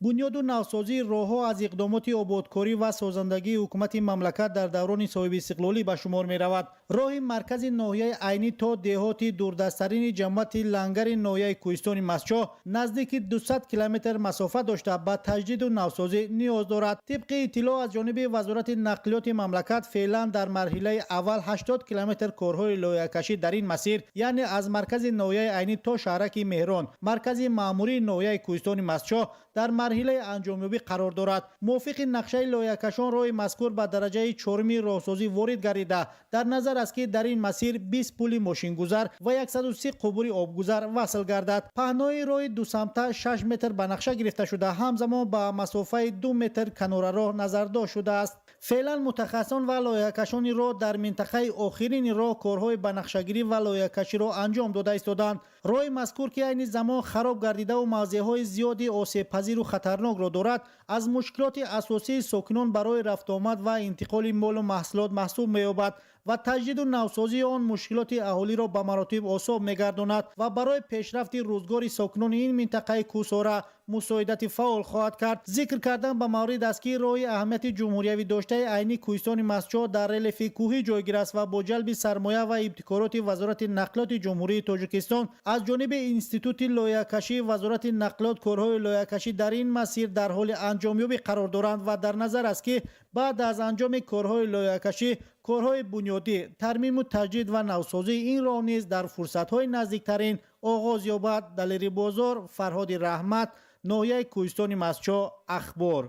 Бунёду навсозии роҳҳо аз иқдомоти ободкорӣ ва созандагии ҳукумати мамлакат дар даврони соҳибистиқлолӣ ба шумор меравад. Роҳи маркази ноҳияи Айнӣ то деҳоти дурдасттарини ҷамоати Лангари ноҳияи Кӯҳистони Мастчоҳ наздики 200 километр масофа дошта, ба таҷдиду навсозӣ ниёз дорад. Тибқи иттилоъ аз ҷониби Вазорати нақлиёти мамлакат, феълан дар марҳилаи аввал 80 километр корҳои лоиҳакашӣ дар ин масир, яъне аз маркази ноҳияи Айнӣ то шаҳраки Меҳрон, маркази маъмурии ноҳияи Кӯҳистони Мастчоҳ, дар марҳилаи анҷомёбӣ қарор дорад. Мувофиқи нақшаи лоиҳакашон, роҳи мазкур ба дараҷаи чоруми роҳсозӣ ворид гардида, дар назар аст, ки дар ин масир 20 пули мошингузар ва 130 қубури обгузар васл гардад. Паҳнои роҳи дусамта 6 метр ба нақша гирифта шуда, ҳамзамон ба масофаи 2 метр канорароҳ назардошт шудааст. Феълан мутахассисон ва лоиҳакашони роҳ дар минтақаи охирини роҳ корҳои банақшагирӣ ва лоиҳакаширо анҷом дода истоданд. Роҳи мазкур, ки айни замон хароб гардидаву мавзеъҳои зиёди осебпазиру хатарнокро дорад, аз мушкилоти асосии сокинон барои рафтуомад ва интиқоли молу маҳсулот маҳсуб меёбад ва таҷдиду навсозии он мушкилоти аҳолиро ба маротиб особ мегардонад ва барои пешрафти рӯзгори сокинони ин минтақаи кӯҳсора мусоидати фаъол хоҳад кард. Зикр кардан ба маврид аст, ки роҳи аҳамияти ҷумҳуриявӣ доштаи Айнӣ Кӯҳистони Мастчоҳ дар релефи кӯҳӣ ҷойгир аст ва бо ҷалби сармоя ва ибтикороти Вазорати нақлиёти Ҷумҳурии Тоҷикистон аз ҷониби Институти лоиҳакашии Вазорати нақлиёт корҳои лоиҳакашӣ дар ин масир дар ҳоли анҷомёбӣ қарор доранд ва дар назар аст, ки баъд аз анҷоми корҳои лоиҳакашӣ, корҳои бунёдӣ, тармиму таҷдид ва навсозии ин роҳ низ дар фурсатҳои наздиктарин оғоз ёбад. Далери Бозор, Фарҳоди Раҳмат, ноҳияи Кӯҳистони Мастчоҳ, Ахбор.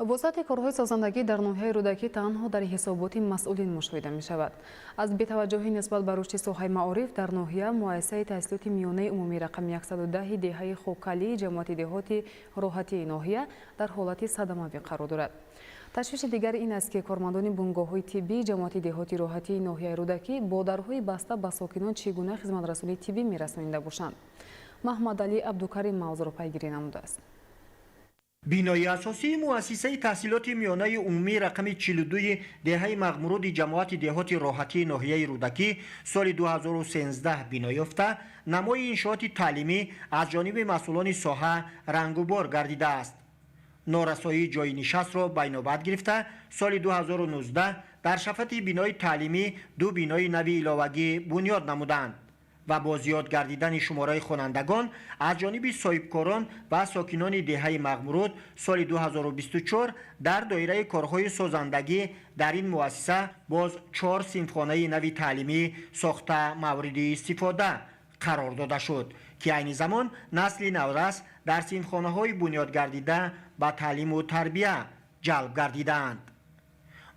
Вусъати корҳои созандагӣ дар ноҳияи Рӯдакӣ танҳо дар ҳисоботи масъулин мушоҳида мешавад. Аз бетаваҷҷӯҳӣ нисбат ба рушди соҳаи маориф дар ноҳия муассисаи таҳсилоти миёнаи умумӣ рақами 110 деҳаи Хокалии ҷамоати деҳоти Роҳатии ноҳия дар ҳолати садамавӣ қарор дорад. Ташвиши дигар ин аст, ки кормандони бунгоҳҳои тиббии ҷамоати деҳоти Роҳатии ноҳияи Рӯдакӣ бо дарҳои баста ба сокинон чӣ гуна хизматрасонии тиббӣ мерасонида бошанд. Маҳмадалӣ Абдукарим мавзӯъро пайгирӣ намудааст. Бинои асосии муассисаи таҳсилоти миёнаи умумӣ рақами 42 деҳаи Мағмуруди ҷамоати деҳоти Роҳатии ноҳияи Рӯдакӣ соли 2013 бино ёфта, намои иншооти таълимӣ аз ҷониби масъулони соҳа рангубор гардидааст. Норасоии ҷойи нишастро байнобат гирифта, соли 2019 дар шафати бинои таълимӣ ду бинои нави иловагӣ бунёд намуданд ва бо зиёд гардидани шумораи хонандагон аз ҷониби соҳибкорон ва сокинони деҳаи Мағмуруд соли 2024 дар доираи корҳои созандагӣ дар ин муассиса боз 4 синфхонаи нави таълимӣ сохта мавриди истифода қарор дода шуд, ки айни замон насли наврас дар синфхонаҳои бунёдгардида ба таълиму тарбия ҷалб гардидаанд.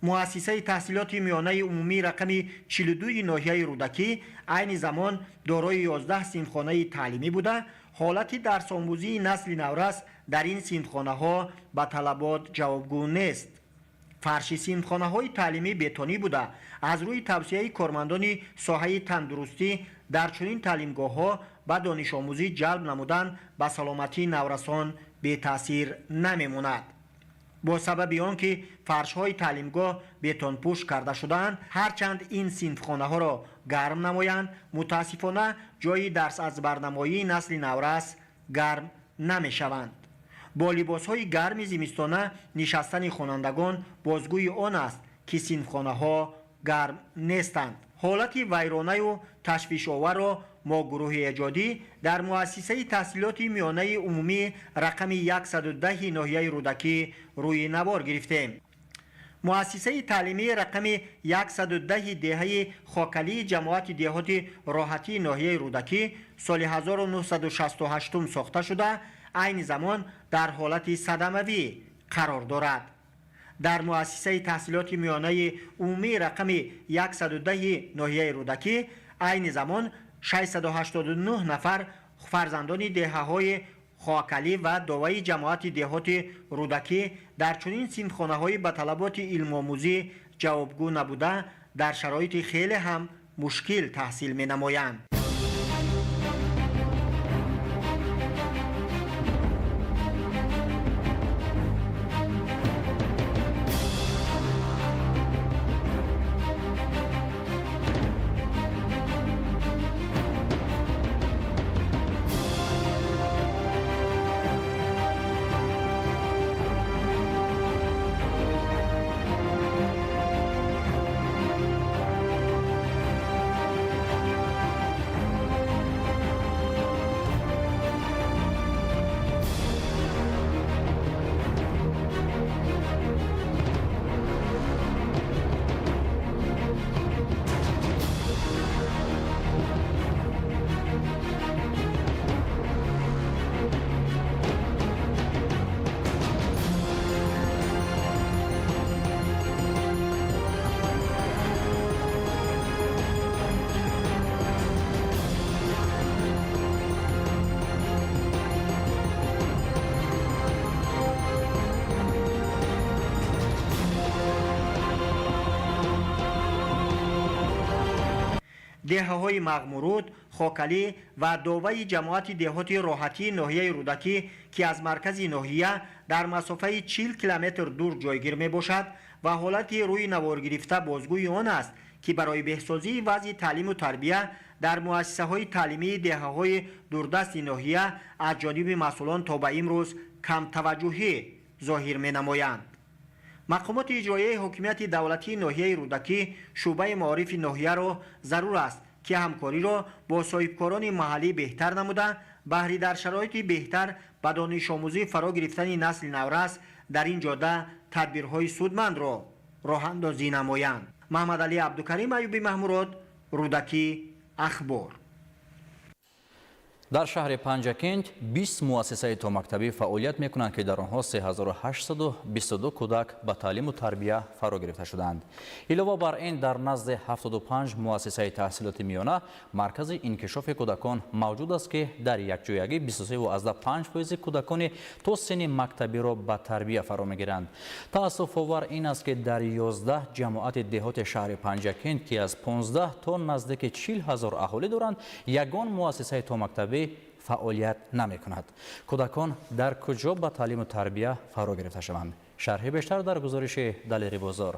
Муассисаи таҳсилоти миёнаи умумӣ рақами 42 ноҳияи Рӯдакӣ айни замон дорои 11 синфхонаи таълимӣ буда, ҳолати дарсомӯзии насли наврас дар ин синфхонаҳо ба талабот ҷавобгӯ нест. Фарши синфхонаҳои таълимӣ бетонӣ буда, аз рӯи тавсияи кормандони соҳаи тандурустӣ дар чунин таълимгоҳҳо ба донишомӯзӣ ҷалб намудан ба саломатии наврасон бетаъсир намемонад. Бо сабаби он ки фаршҳои таълимгоҳ бетонпӯш карда шудаанд, ҳарчанд ин синфхонаҳоро гарм намоянд, мутаассифона ҷойи дарс аз барнамоии насли наврас гарм намешаванд. Бо либосҳои гарми зимистона нишастани хонандагон бозгӯи он аст, ки синфхонаҳо гарм нестанд. Ҳолати вайронаю ташвишоварро мо гурӯҳи эҷодӣ дар муассисаи таҳсилоти миёнаи умумӣ рақами 110 ноҳияи Рӯдакӣ рӯи навор гирифтем. Муассисаи таълимии рақами 110 деҳаи Хокалии ҷамоати деҳоти Роҳатии ноҳияи Рӯдакӣ соли 1968 сохта шуда, айни замон дар ҳолати садамавӣ қарор дорад. Дар муассисаи таҳсилоти миёнаи умумии рақами 110 ноҳияи Рӯдакӣ айни замон 689 нафар фарзандони деҳаҳои Хокалӣ ва Доваи ҷамоати деҳоти Рӯдакӣ дар чунин синфхонаҳои ба талаботи илмомӯзӣ ҷавобгӯ набуда, дар шароити хеле ҳам мушкил таҳсил менамоянд. Деҳаҳои Мағмуруд, Хокалӣ ва Доваи ҷамоати деҳоти Роҳатии ноҳияи Рӯдакӣ, ки аз маркази ноҳия дар масофаи 40 километр дур ҷойгир мебошад ва ҳолати рӯи наворгирифта бозгӯи он аст, ки барои беҳсозии вазъи таълиму тарбия дар муассисаҳои таълимии деҳаҳои дурдасти ноҳия аз ҷониби масъулон то ба имрӯз камтаваҷҷӯҳӣ зоҳир менамоянд. Мақомоти иҷроияи ҳокимияти давлатии ноҳияи Рӯдакӣ шӯъбаи маорифи ноҳияро зарур аст, ки ҳамкориро бо соҳибкорони маҳаллӣ беҳтар намуда, баҳри дар шароити беҳтар ба донишомӯзӣ фаро гирифтани насли наврас дар ин ҷода тадбирҳои судмандро роҳандозӣ намоянд. Маҳмадалӣ Абдукарим, Аюби Маҳмурод, Рӯдакӣ, Ахбор. Дар шаҳри Панҷакент 20 муассисаи томактабӣ фаъолият мекунанд, ки дар онҳо 3822 кӯдак ба таълиму тарбия фаро гирифта шудаанд. Илова бар ин, дар назди 75 муассисаи таҳсилоти миёна маркази инкишофи кӯдакон мавҷуд аст, ки дар якҷоягӣ 23,5% кӯдакони то синни мактабиро ба тарбия фаро мегиранд. Таассуфовар ин аст, ки дар 11 ҷамоати деҳоти шаҳри Панҷакент, ки аз 15 то наздики 40 ҳазор аҳолӣ доранд, ягон муассисаи томактабӣ фаъолият намекунад. Кӯдакон дар куҷо ба таълиму тарбия фаро гирифта шаванд? Шарҳи бештар дар гузориши Далери Бозор.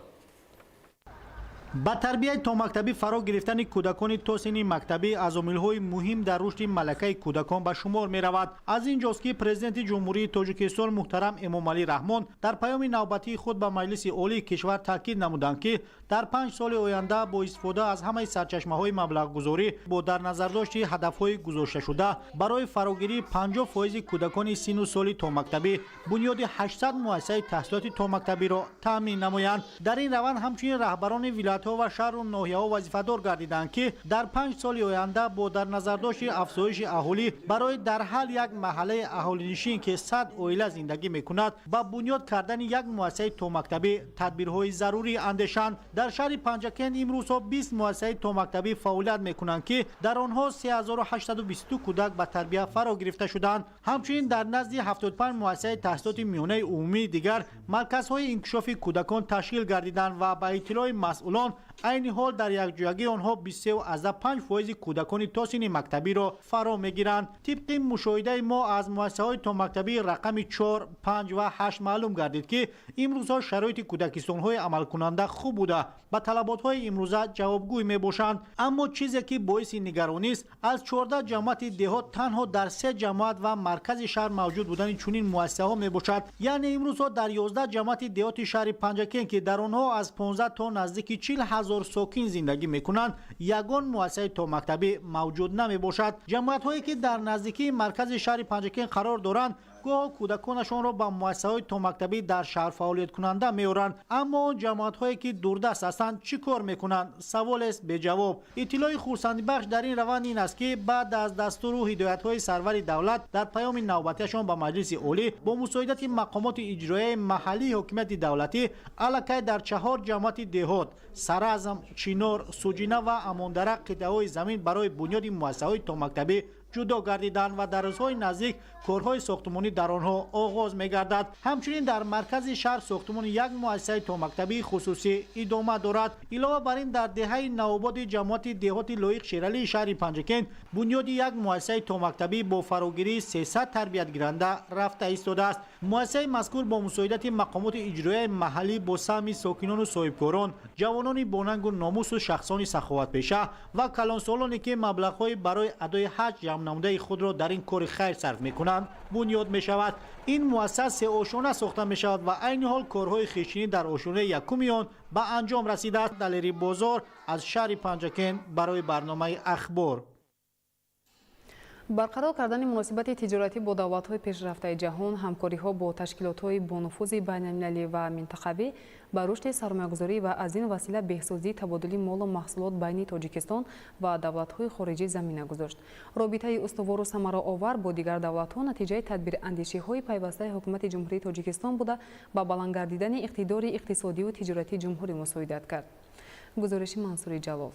Ба тарбияи томактабӣ фаро гирифтани кӯдакони то синни мактабӣ аз омилҳои муҳим дар рушди малакаи кӯдакон ба шумор меравад. Аз ин ҷост, ки Президенти Ҷумҳурии Тоҷикистон муҳтарам Эмомалӣ Раҳмон дар паёми навбатии худ ба Маҷлиси Олии кишвар таъкид намуданд, ки дар 5 соли оянда бо истифода аз ҳамаи сарчашмаҳои маблағгузорӣ бо дар назардошти ҳадафҳои гузошташуда барои фарогирии 50% кӯдакони синну соли томактабӣ бунёди 800 муассисаи таҳсилоти томактабиро таъмин намоянд. Дар ин раванд ҳамчунин раҳбарони вилоятҳо ва шаҳру ноҳияҳо вазифадор гардиданд, ки дар 5 соли оянда бо дар назардошти афзоиши аҳолӣ барои дар ҳар як маҳаллаи аҳолинишин, ки 100 оила зиндагӣ мекунад, ба бунёд кардани як муассисаи томактабӣ тадбирҳои зарурӣ андешанд. Дар шаҳри Панҷакент имрӯзҳо 20 муассисаи томактабӣ фаъолият мекунанд, ки дар онҳо 3822 кӯдак ба тарбия фаро гирифта шуданд. Ҳамчунин дар назди 75 муассисаи таҳсилоти миёнаи умумии дигар марказҳои инкишофи кӯдакон ташкил гардиданд ва ба иттилои масъулон Айни ҳол дар якҷоягӣ онҳо 23,5% кӯдакони то синни мактабиро фаро мегиранд. Тибқи мушоҳидаи мо аз муассисаҳои томактабии рақами 4, 5 ва 8 маълум гардид, ки имрӯзҳо шароити кӯдакистонҳои амалкунанда хуб буда, ба талаботҳои имрӯза ҷавобгӯй мебошанд. Аммо чизе ки боиси нигаронист, аз 14 ҷамоати деҳот танҳо дар 3 ҷамоат ва маркази шаҳр мавҷуд будани чунин муассисаҳо мебошад. Яъне имрӯзҳо дар 11 ҷамоати деҳоти шаҳри Панҷакент, ки дар онҳо аз 15 то наздики 40 ҳазор сокин зиндагӣ мекунанд, ягон муассисаи томактабӣ мавҷуд намебошад. Ҷамоатҳое ки дар наздикии маркази шаҳри Панҷакент қарор доранд, гоҳ кӯдаконашонро ба муассисаҳои томактабӣ дар шаҳр фаъолияткунанда меоранд. Аммо он ҷамоатҳое ки дурдаст ҳастанд, чӣ кор мекунанд? Саволест беҷавоб. Иттилои хурсандибахш дар ин раванд ин аст, ки баъд аз дастуру ҳидоятҳои сарвари давлат дар паёми навбатиашон ба Маҷлиси Олӣ бо мусоидати мақомоти иҷроияи маҳаллии ҳокимияти давлатӣ аллакай дар 4 ҷамоати деҳот Саразм, Чинор, Суҷина ва Амондара қитъаҳои замин барои бунёди муассисаҳои томактабӣ ҷудо гардиданд ва дар рӯзҳои наздик корҳои сохтмонӣ дар онҳо оғоз мегардад. Ҳамчунин дар маркази шаҳр сохтмони як муассисаи томактабии хусусӣ идома дорад. Илова бар ин, дар деҳаи Навободи ҷамоати деҳоти Лоиқ Шералии шаҳри Панҷакент бунёди як муассисаи томактабӣ бо фарогирии 300 тарбиятгиранда рафта истодааст. Муассисаи мазкур бо мусоидати мақомоти иҷроияи маҳаллӣ бо саҳми сокинону соҳибкорон, ҷавонони бонангу номусу шахсони саховатпеша ва калонсолоне ки маблағҳои барои адои ҳаҷ ҷамъ намудаи худро дар ин кори хайр сарф мекунанд, бунёд мешавад. Ин муассиса сеошона сохта мешавад ва айни ҳол корҳои хишинӣ дар ошонаи якуми он ба анҷом расидааст. Далери Бозор аз шаҳри Панҷакент барои барномаи Ахбор. Барқарор кардани муносибати тиҷоратӣ бо давлатҳои пешрафтаи ҷаҳон, ҳамкориҳо бо ташкилотҳои бонуфузи байналмилалӣ ва минтақавӣ ба рушди сармоягузорӣ ва аз ин васила беҳсозии табодули молу маҳсулот байни Тоҷикистон ва давлатҳои хориҷӣ замина гузошт. Робитаи устувору самараовар бо дигар давлатҳо натиҷаи тадбирандешиҳои пайвастаи ҳукумати Ҷумҳурии Тоҷикистон буда, ба баланд гардидани иқтидори иқтисодию тиҷоратии ҷумҳурӣ мусоидат кард. Гузориши Мансури Ҷалол.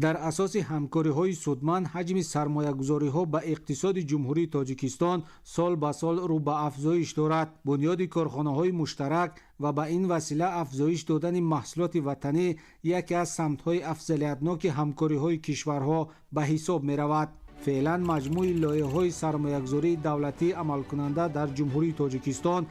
Дар асоси ҳамкориҳои судманд ҳаҷми сармоягузориҳо ба иқтисоди Ҷумҳурии Тоҷикистон сол ба сол рӯ ба афзоиш дорад. Бунёди корхонаҳои муштарак ва ба ин васила афзоиш додани маҳсулоти ватанӣ яке аз самтҳои афзалиятноки ҳамкориҳои кишварҳо ба ҳисоб меравад. Феълан маҷмӯи лоиҳаҳои сармоягузории давлатӣ амалкунанда дар Ҷумҳурии Тоҷикистон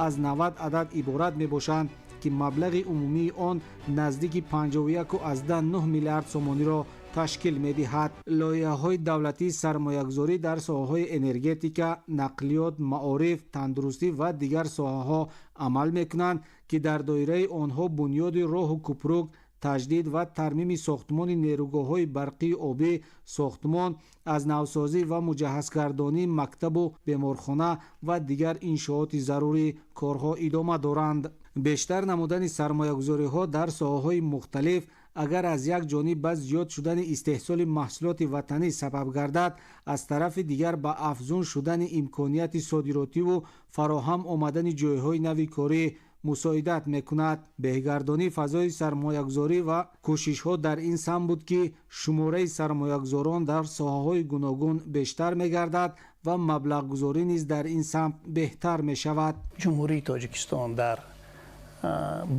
аз 90 адад иборат мебошанд, ки маблағи умумии он наздики 51,9 миллиард сомониро ташкил медиҳад. Лоиҳаҳои давлатии сармоягузорӣ дар соҳаҳои энергетика, нақлиёт, маориф, тандурустӣ ва дигар соҳаҳо амал мекунанд, ки дар доираи онҳо бунёди роҳу кӯпрук, таҷдид ва тармими сохтмони нерӯгоҳҳои барқии обӣ, сохтмон, аз навсозӣ ва муҷаҳҳазгардонии мактабу беморхона ва дигар иншооти зарурӣ корҳо идома доранд. Бештар намудани сармоягузориҳо дар соҳаҳои мухталиф агар аз як ҷониб ба зиёд шудани истеҳсоли маҳсулоти ватанӣ сабаб гардад, аз тарафи дигар ба афзун шудани имконияти содиротиву фароҳам омадани ҷойҳои нави корӣ мусоидат мекунад. Беҳгардонии фазои сармоягузорӣ ва кӯшишҳо дар ин самт буд, ки шумораи сармоягузорон дар соҳаҳои гуногун бештар мегардад ва маблағгузорӣ низ дар ин самт беҳтар мешавад. Ҷумҳурии Тоҷикистон дар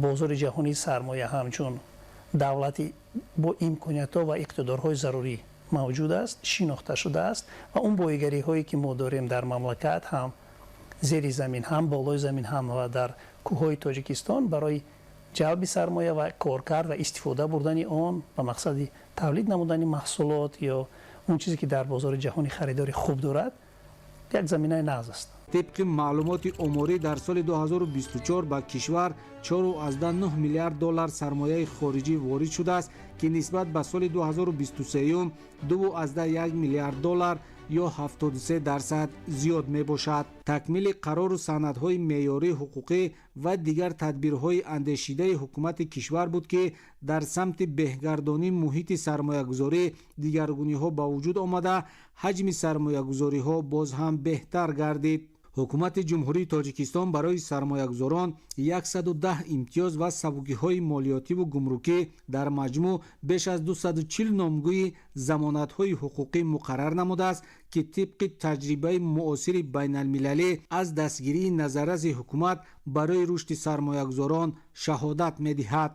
бозори ҷаҳонии сармоя ҳамчун давлати бо имкониятҳо ва иқтидорҳои зарурӣ мавҷуд аст, шинохта шудааст ва он боигариҳое ки мо дорем дар мамлакат, ҳам зери замин, ҳам болои замин, ҳам ва дар кӯҳҳои Тоҷикистон барои ҷалби сармоя ва коркард ва истифода бурдани он ба мақсади тавлид намудани маҳсулот ё он чизе ки дар бозори ҷаҳонӣ харидори хуб дорад, як заминаи нағз аст. Тибқи маълумоти оморӣ дар соли 2024 ба кишвар 4,9 миллиард доллар сармояи хориҷӣ ворид шудааст, ки нисбат ба соли 2023 2,1 миллиард доллар ё 73% зиёд мебошад. Такмили қарору санадҳои меъёрии ҳуқуқӣ ва дигар тадбирҳои андешидаи ҳукумати кишвар буд, ки дар самти беҳгардонии муҳити сармоягузорӣ дигаргуниҳо ба вуҷуд омада, ҳаҷми сармоягузориҳо боз ҳам беҳтар гардид. Ҳукумати Ҷумҳурии Тоҷикистон барои сармоягузорон 110 имтиёз ва сабукиҳои молиётиву гумрукӣ, дар маҷмӯъ беш аз 240 номгӯи замонатҳои ҳуқуқӣ муқаррар намудааст, ки тибқи таҷрибаи муосири байналмилалӣ аз дастгирии назарраси ҳукумат барои рушди сармоягузорон шаҳодат медиҳад.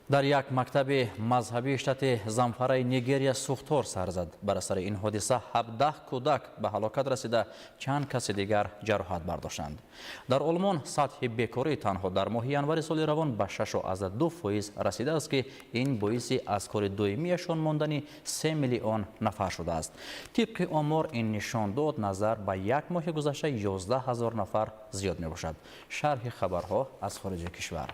Дар як мактаби мазҳабии штати Замфараи Нигерия сӯхтор сар зад. Бар асари ин ҳодиса 17 кӯдак ба ҳалокат расида, чанд каси дигар ҷароҳат бардоштанд. Дар Олмон сатҳи бекорӣ танҳо дар моҳи январи соли равон ба 6,2% расидааст, ки ин боиси аз кори доимияшон мондани 3 миллион нафар шудааст. Тибқи омор, ин нишондод назар ба як моҳи гузашта 11 ҳазор нафар зиёд мебошад. Шарҳи хабарҳо аз хориҷи кишвар.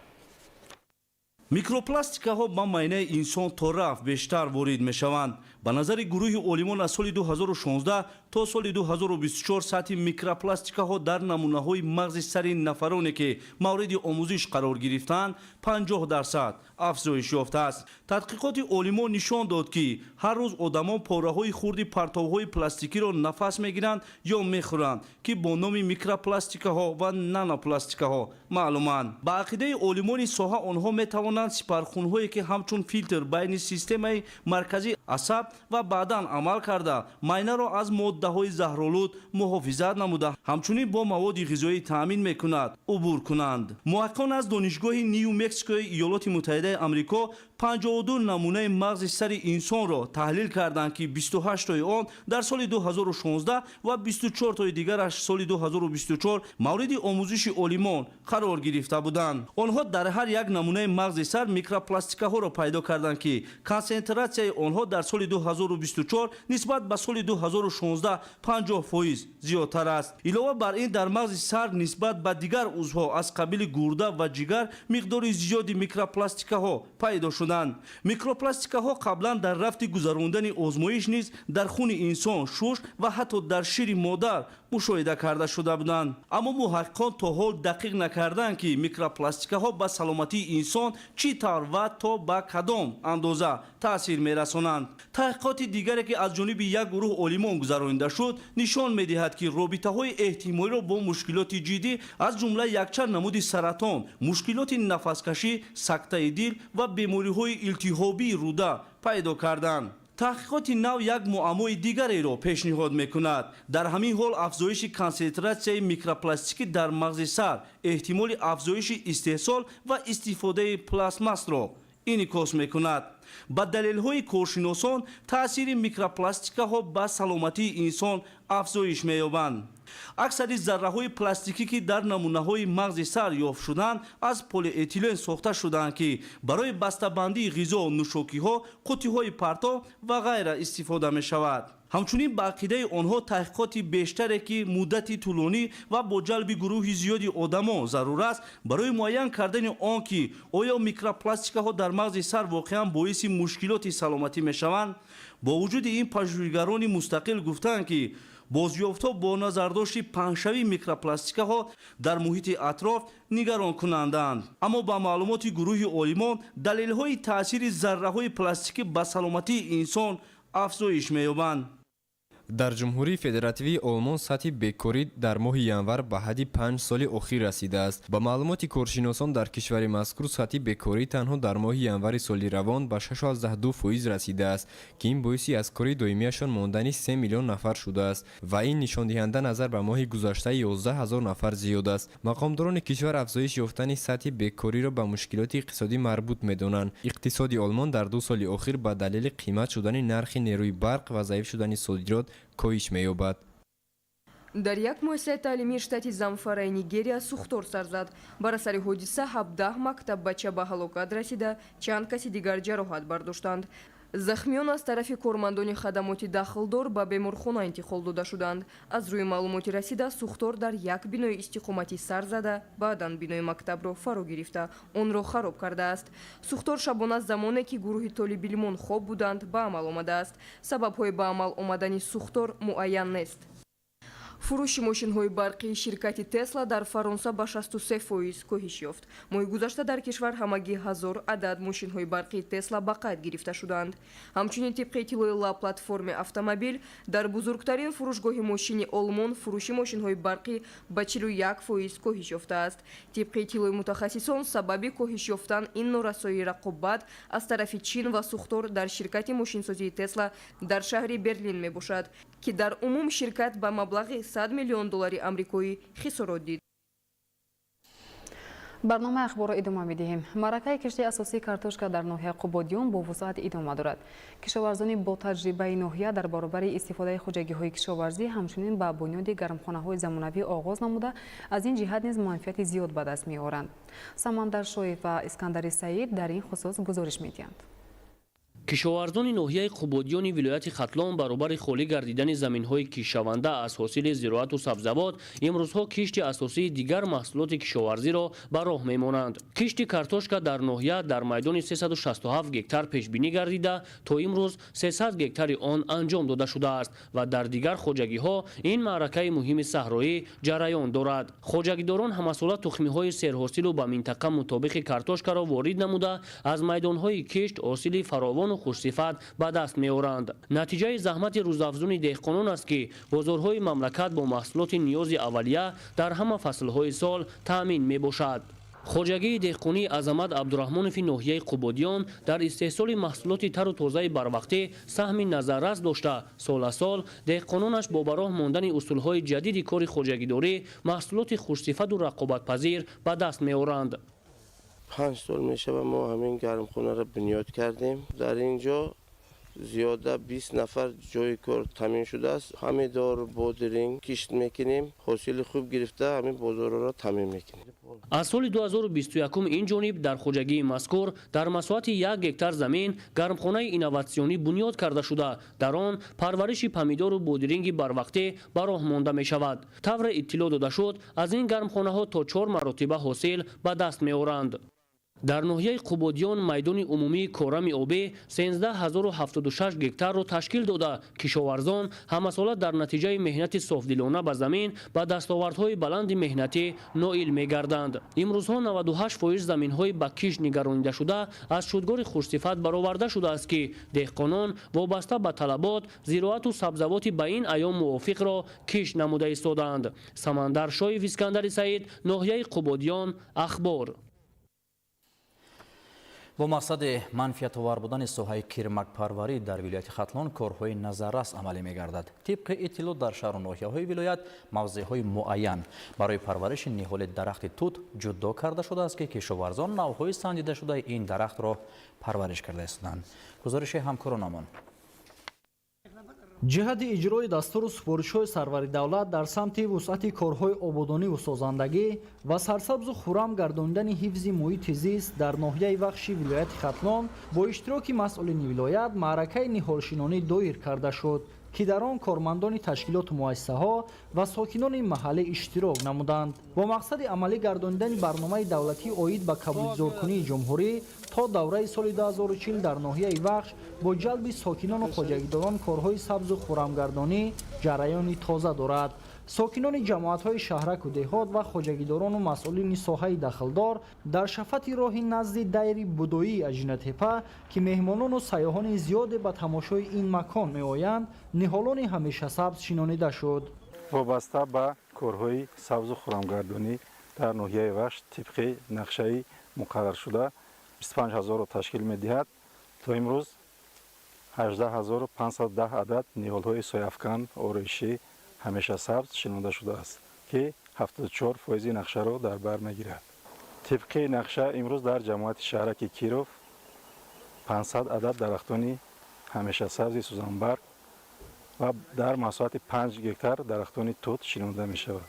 Микропластикаҳо ба майнаи инсон то рафт бештар ворид мешаванд. Ба назари гурӯҳи олимон, аз соли 2016 то соли 2024 сатҳи микропластикаҳо дар намунаҳои мағзи сари нафароне, ки мавриди омӯзиш қарор гирифтаанд, 50% афзоиш ёфтааст. Тадқиқоти олимон нишон дод, ки ҳар рӯз одамон пораҳои хурди партовҳои пластикиро нафас мегиранд ё мехӯранд, ки бо номи микропластикаҳо ва нанопластикаҳо маълуманд. Ба ақидаи олимони соҳа, онҳо метавонанд сипархунҳое, ки ҳамчун филтр байни системаи марказии асаб ва баъдан амал карда, майнаро аз моддаҳои заҳролуд муҳофизат намуда, ҳамчунин бо маводи ғизоӣ таъмин мекунад, убур кунанд. Муҳаққиқон аз Донишгоҳи Нью Мексикои Иёлоти Муттаҳидаи Амрико 52 намунаи мағзи сари инсонро таҳлил карданд, ки 28тои он дар соли 2016 ва 24тои дигараш соли 2024 мавриди омӯзиши олимон қарор гирифта буданд. Онҳо дар ҳар як намунаи мағзи сар микропластикаҳоро пайдо карданд, ки консентратсияи онҳо дар соли 2024 нисбат ба соли 2016 50% зиёдтар аст. Илова бар ин, дар мағзи сар нисбат ба дигар узвҳо аз қабили гурда ва ҷигар миқдори зиёди микропластикаҳо пайдо шуданд. Микропластикаҳо қаблан дар рафти гузарондани озмоиш низ дар хуни инсон, шуш ва ҳатто дар шири модар мушоҳида карда шуда буданд. Аммо муҳаққиқон то ҳол дақиқ накарданд, ки микропластикаҳо ба саломатии инсон чӣ тавр ва то ба кадом андоза таъсир мерасонанд. Таҳқиқоти дигаре, ки аз ҷониби як гурӯҳ олимон гузаронида шуд, нишон медиҳад, ки робитаҳои эҳтимолиро бо мушкилоти ҷиддӣ, аз ҷумла якчанд намуди саратон, мушкилоти нафаскашӣ, сактаи дил ва бемориҳои илтиҳобии рӯда пайдо карданд. Таҳқиқоти нав як муаммои дигареро пешниҳод мекунад. Дар ҳамин ҳол афзоиши консентратсияи микропластикӣ дар мағзи сар эҳтимоли афзоиши истеҳсол ва истифодаи пластмассро инъикос мекунад. Ба далелҳои коршиносон, таъсири микропластикаҳо ба саломатии инсон афзоиш меёбанд. Аксари зарраҳои пластикӣ, ки дар намунаҳои мағзи сар ёфт шуданд, аз полиэтилен сохта шудаанд, ки барои бастабандии ғизо, нӯшокиҳо, қуттиҳои партов ва ғайра истифода мешавад. Ҳамчунин, ба ақидаи онҳо, таҳқиқоти бештаре, ки муддати тӯлонӣ ва бо ҷалби гурӯҳи зиёди одамон зарур аст барои муайян кардани он, ки оё микропластикаҳо дар мағзи сар воқеан боиси мушкилоти саломатӣ мешаванд. Бо вуҷуди ин, пажӯҳишгарони мустақил гуфтаанд, ки бозёфтҳо бо назардошти паҳншавии микропластикаҳо дар муҳити атроф нигаронкунандаанд. Аммо ба маълумоти гурӯҳи олимон, далелҳои таъсири зарраҳои пластикӣ ба саломатии инсон афзоиш меёбанд. Дар Ҷумҳурии Федеративии Олмон сатҳи бекорӣ дар моҳи январ ба ҳадди 5 соли охир расидааст. Ба маълумоти коршиносон, дар кишвари мазкур сатҳи бекорӣ танҳо дар моҳи январи соли равон ба 6,2% расидааст, ки ин боиси аз кори доимияшон мондани 3 миллион нафар шудааст ва ин нишондиҳанда назар ба моҳи гузашта 11 ҳазор нафар зиёд аст. Мақомдорони кишвар афзоиш ёфтани сатҳи бекориро ба мушкилоти иқтисодӣ марбут медонанд. Иқтисоди Олмон дар 2 соли охир ба далели қимат шудани нархи нерӯи барқ ва заиф шудани содирот коҳиш меёбад. Дар як муассисаи таълимии штати Замфараи Нигерия сӯхтор сар зад. Бар асари ҳодиса 17 мактаббача ба ҳалокат расида, чанд каси дигар ҷароҳат бардоштанд. Захмиён аз тарафи кормандони хадамоти дахлдор ба беморхона интиқол дода шуданд. Аз рӯи маълумоти расида, сӯхтор дар як бинои истиқоматӣ сар зада, баъдан бинои мактабро фаро гирифта, онро хароб кардааст. Сӯхтор шабона, замоне ки гурӯҳи толибилмон хоб буданд, ба амал омадааст. Сабабҳои ба амал омадани сӯхтор муайян нест. Фурӯши мошинҳои барқии ширкати Тесла дар Фаронса ба 63% коҳиш ёфт. Моҳи гузашта дар кишвар ҳамагӣ 1000 адад мошинҳои барқии Тесла ба қайд гирифта шуданд. Ҳамчунин, тибқи иттилои Ла платформи автомобил, дар бузургтарин фурӯшгоҳи мошини Олмон фурӯши мошинҳои барқӣ ба 41% коҳиш ёфтааст. Тибқи иттилои мутахассисон, сабаби коҳиш ёфтан ин норасоии рақобат аз тарафи Чин ва сӯхтор дар ширкати мошинсозии Тесла дар шаҳри Берлин мебошад, ки дар умум ширкат ба маблағи 100 миллион доллари амрикоӣ хисорот дид. Барномаи ахборро идома медиҳем. Маъракаи кишти асосии картошка дар ноҳияи Қубодиён бо вусъат идома дорад. Кишоварзони бо таҷрибаи ноҳия дар баробари истифодаи хоҷагиҳои кишоварзӣ ҳамчунин ба бунёди гармхонаҳои замонавӣ оғоз намуда, аз ин ҷиҳат низ манфиати зиёд ба даст меоранд. Самандар Шоев ва Искандари Саид дар ин хусус гузориш медиҳанд. Кишоварзони ноҳияи Қубодиёни вилояти Хатлон баробари холӣ гардидани заминҳои кишшаванда аз ҳосили зироату сабзавот имрӯзҳо кишти асосии дигар маҳсулоти кишоварзиро ба роҳ мемонанд. Кишти картошка дар ноҳия дар майдони 367 гектар пешбинӣ гардида, то имрӯз 300 гектари он анҷом дода шудааст ва дар дигар хоҷагиҳо ин маъракаи муҳими саҳроӣ ҷараён дорад. Хоҷагидорон ҳамасола тухмиҳои серҳосилу ба минтақа мутобиқи картошкаро ворид намуда, аз майдонҳои кишт ҳосили фаровону хушсифат ба даст меоранд. Натиҷаи заҳмати рӯзафзуни деҳқонон аст, ки бозорҳои мамлакат бо маҳсулоти ниёзи аввалия дар ҳама фаслҳои сол таъмин мебошад. Хоҷагии деҳқонии Азамат Абдураҳмонови ноҳияи Қубодиён дар истеҳсоли маҳсулоти тару тозаи барвақтӣ саҳми назаррас дошта, сол аз сол деҳқононаш бо ба роҳ мондани усулҳои ҷадиди кори хоҷагидорӣ маҳсулоти хушсифату рақобатпазир ба даст меоранд. 5 сол мешавад мо ҳамин гармхонаро бунёд кардем. Дар ин ҷо зиёда 20 нафар ҷои кор таъмин шудааст. Ҳамидор, бодиринг кишт мекунем, ҳосили хуб гирифта ҳамин бозорҳоро таъмин мекунем. Аз соли 2021 ин ҷониб дар хоҷагии мазкур дар масоҳати 1 гектар замин гармхонаи инноватсионӣ бунёд карда шуда, дар он парвариши помидору бодиринги барвақтӣ ба роҳ монда мешавад. Тавре иттилоъ дода шуд, аз ин гармхонаҳо то 4 маротиба ҳосил ба даст меоранд. Дар ноҳияи Қубодиён майдони умумии корами обӣ 13076 гектарро ташкил дода, кишоварзон ҳамасола дар натиҷаи меҳнати софдилона ба замин ба дастовардҳои баланди меҳнатӣ ноил мегарданд. Имрӯзҳо 98% заминҳои ба кишт нигаронидашуда аз шудгори хушсифат бароварда шудааст, ки деҳқонон вобаста ба талабот зироату сабзавоти ба ин айём мувофиқро кишт намуда истодаанд. Самандар Шоев, Искандари Саид, ноҳияи Қубодиён, Ахбор. Бо мақсади манфиатовар будани соҳаи кирмакпарварӣ дар вилояти Хатлон корҳои назаррас амалӣ мегардад. Тибқи иттилоъ дар шаҳру ноҳияҳои вилоят мавзеъҳои муайян барои парвариши ниҳоли дарахти тут ҷудо карда шудааст, ки кишоварзон навъҳои санҷидашудаи ин дарахтро парвариш карда истоданд. Гузориши ҳамкоронамон. Ҷиҳати иҷрои дастуру супоришҳои сарвари давлат дар самти вусъати корҳои ободониву созандагӣ ва сарсабзу хуррам гардонидани ҳифзи муҳити зист дар ноҳияи Вахши вилояти Хатлон бо иштироки масъулини вилоят маъракаи ниҳолшинонӣ доир карда шуд, ки дар он кормандони ташкилоту муассисаҳо ва сокинони маҳаллӣ иштирок намуданд. Бо мақсади амалӣ гардонидани барномаи давлатӣ оид ба кабудизоркунии ҷумҳурӣ то давраи соли 2040 дар ноҳияи Вахш бо ҷалби сокинону хоҷагидорон корҳои сабзу хуррамгардонӣ ҷараёни тоза дорад. Сокинони ҷамоатҳои шаҳраку деҳот ва хоҷагидорону масъулини соҳаи дахлдор дар шафати роҳи назди дайри будоии Аҷинатепа, ки меҳмонону сайёҳони зиёде ба тамошои ин макон меоянд, ниҳолони ҳамешасабз шинонида шуд. Вобаста ба корҳои сабзу хуррамгардонӣ дар ноҳияи Вахш тибқи нақшаи муқарраршуда 25 ҳазорро ташкил медиҳад. То имрӯз 18510 адад ниҳолҳои сояафкан, ороишӣ, ҳамешасабз шинонда шудааст, ки 74% нақшаро дар бар мегирад. Тибқи нақша имрӯз дар ҷамоати шаҳраки Киров 500 адад дарахтони ҳамешасабзи сӯзанбарг ва дар масоҳати 5 гектар дарахтони тут шинонда мешавад.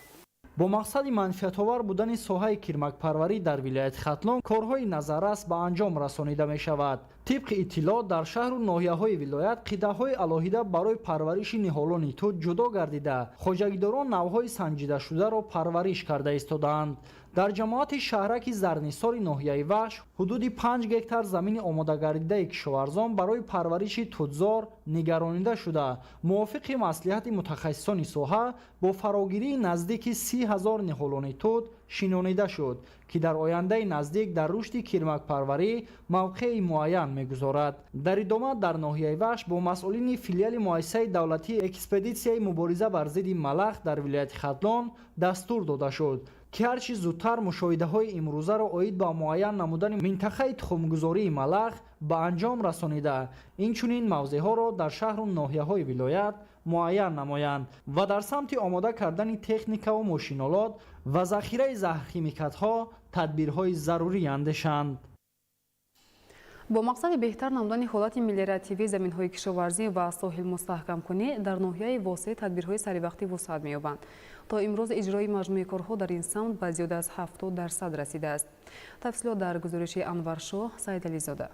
Бо мақсади манфиатовар будани соҳаи кирмакпарварӣ дар вилояти Хатлон корҳои назаррас ба анҷом расонида мешавад. Тибқи иттилоъ дар шаҳру ноҳияҳои вилоят қитъаҳои алоҳида барои парвариши ниҳолони тут ҷудо гардида, хоҷагидорон навъҳои санҷидашударо парвариш карда истодаанд. Дар ҷамоати шаҳраки Зарнисори ноҳияи Вахш ҳудуди 5 гектар замини омодагардидаи кишоварзон барои парвариши тутзор нигаронида шуда, мувофиқи маслиҳати мутахассисони соҳа бо фарогирии наздики 30 ҳазор ниҳолони тут шинонида шуд, ки дар ояндаи наздик дар рушди кирмакпарварӣ мавқеи муайян мегузорад. Дар идома дар ноҳияи Вахш бо масъулини филиали муассисаи давлатии экспедитсияи мубориза бар зидди малах дар вилояти Хатлон дастур дода шуд, ки ҳарчи зудтар мушоҳидаҳои имрӯзаро оид ба муайян намудани минтақаи тухмгузории малах ба анҷом расонида, инчунин мавзеъҳоро дар шаҳру ноҳияҳои вилоят муайян намоянд ва дар самти омода кардани техникаву мошинолот ва захираи заҳрхимикатҳо тадбирҳои зарурӣ андешанд. Бо мақсади беҳтар намудани ҳолати мелиоративии заминҳои кишоварзӣ ва соҳилмустаҳкамкунӣ дар ноҳияи Восеъ тадбирҳои саривақтӣ вусъат меёбанд. То имрӯз иҷрои маҷмӯи корҳо дар ин самт ба зиёда аз 70% расидааст. Тафсилот дар гузориши Анваршоҳ Саидализода.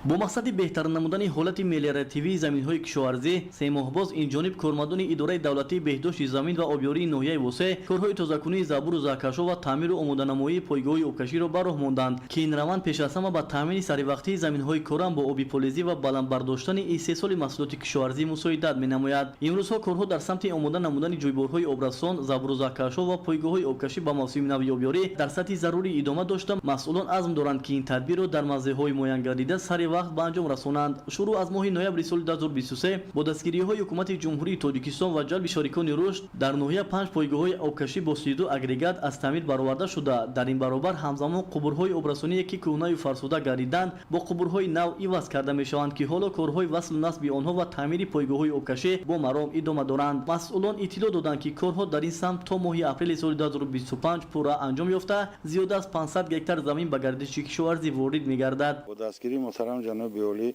Бо мақсади беҳтар намудани ҳолати мелиоративии заминҳои кишоварзӣ се моҳ боз инҷониб кормандони идораи давлатии беҳдошти замин ва обёрии ноҳияи Восеъ корҳои тозакунии забуру заҳкашҳо ва таъмиру омоданамоии пойгоҳҳои обкаширо ба роҳ монданд, ки ин раванд пеш аз ҳама ба таъмини саривақтии заминҳои корам бо оби полезӣ ва баланд бардоштани истеҳсоли маҳсулоти кишоварзӣ мусоидат менамояд. Имрӯзҳо корҳо дар самти омода намудани ҷӯйборҳои обрасон, забуру заҳкашҳо ва пойгоҳҳои обкашӣ ба мавсими нави обёрӣ дар сатҳи зарурӣ идома дошта, масъулон азм доранд, ки ин тадбирро дар мавзеъҳои муайянгардида сари вақт ба анҷом расонанд. Шурӯъ аз моҳи ноябри соли 2023 бо дастгириҳои ҳукумати Ҷумҳурии Тоҷикистон ва ҷалби шарикони рушд дар ноҳия 5 пойгоҳҳои обкашӣ бо 32 агрегат аз таъмир бароварда шуда, дар ин баробар ҳамзамон қубурҳои обрасоние ки кӯҳнаю фарсуда гардиданд бо қубурҳои нав иваз карда мешаванд, ки ҳоло корҳои васлу насби онҳо ва таъмири пойгоҳҳои обкашӣ бо маром идома доранд. Масъулон иттилоъ доданд, ки корҳо дар ин самт то моҳи апрели соли 2025 пурра анҷом ёфта, зиёда аз 500 гектар замин ба гардиши кишоварзӣ ворид мегардад. Бо дастгирии муҳтарам ҷаноби олӣ,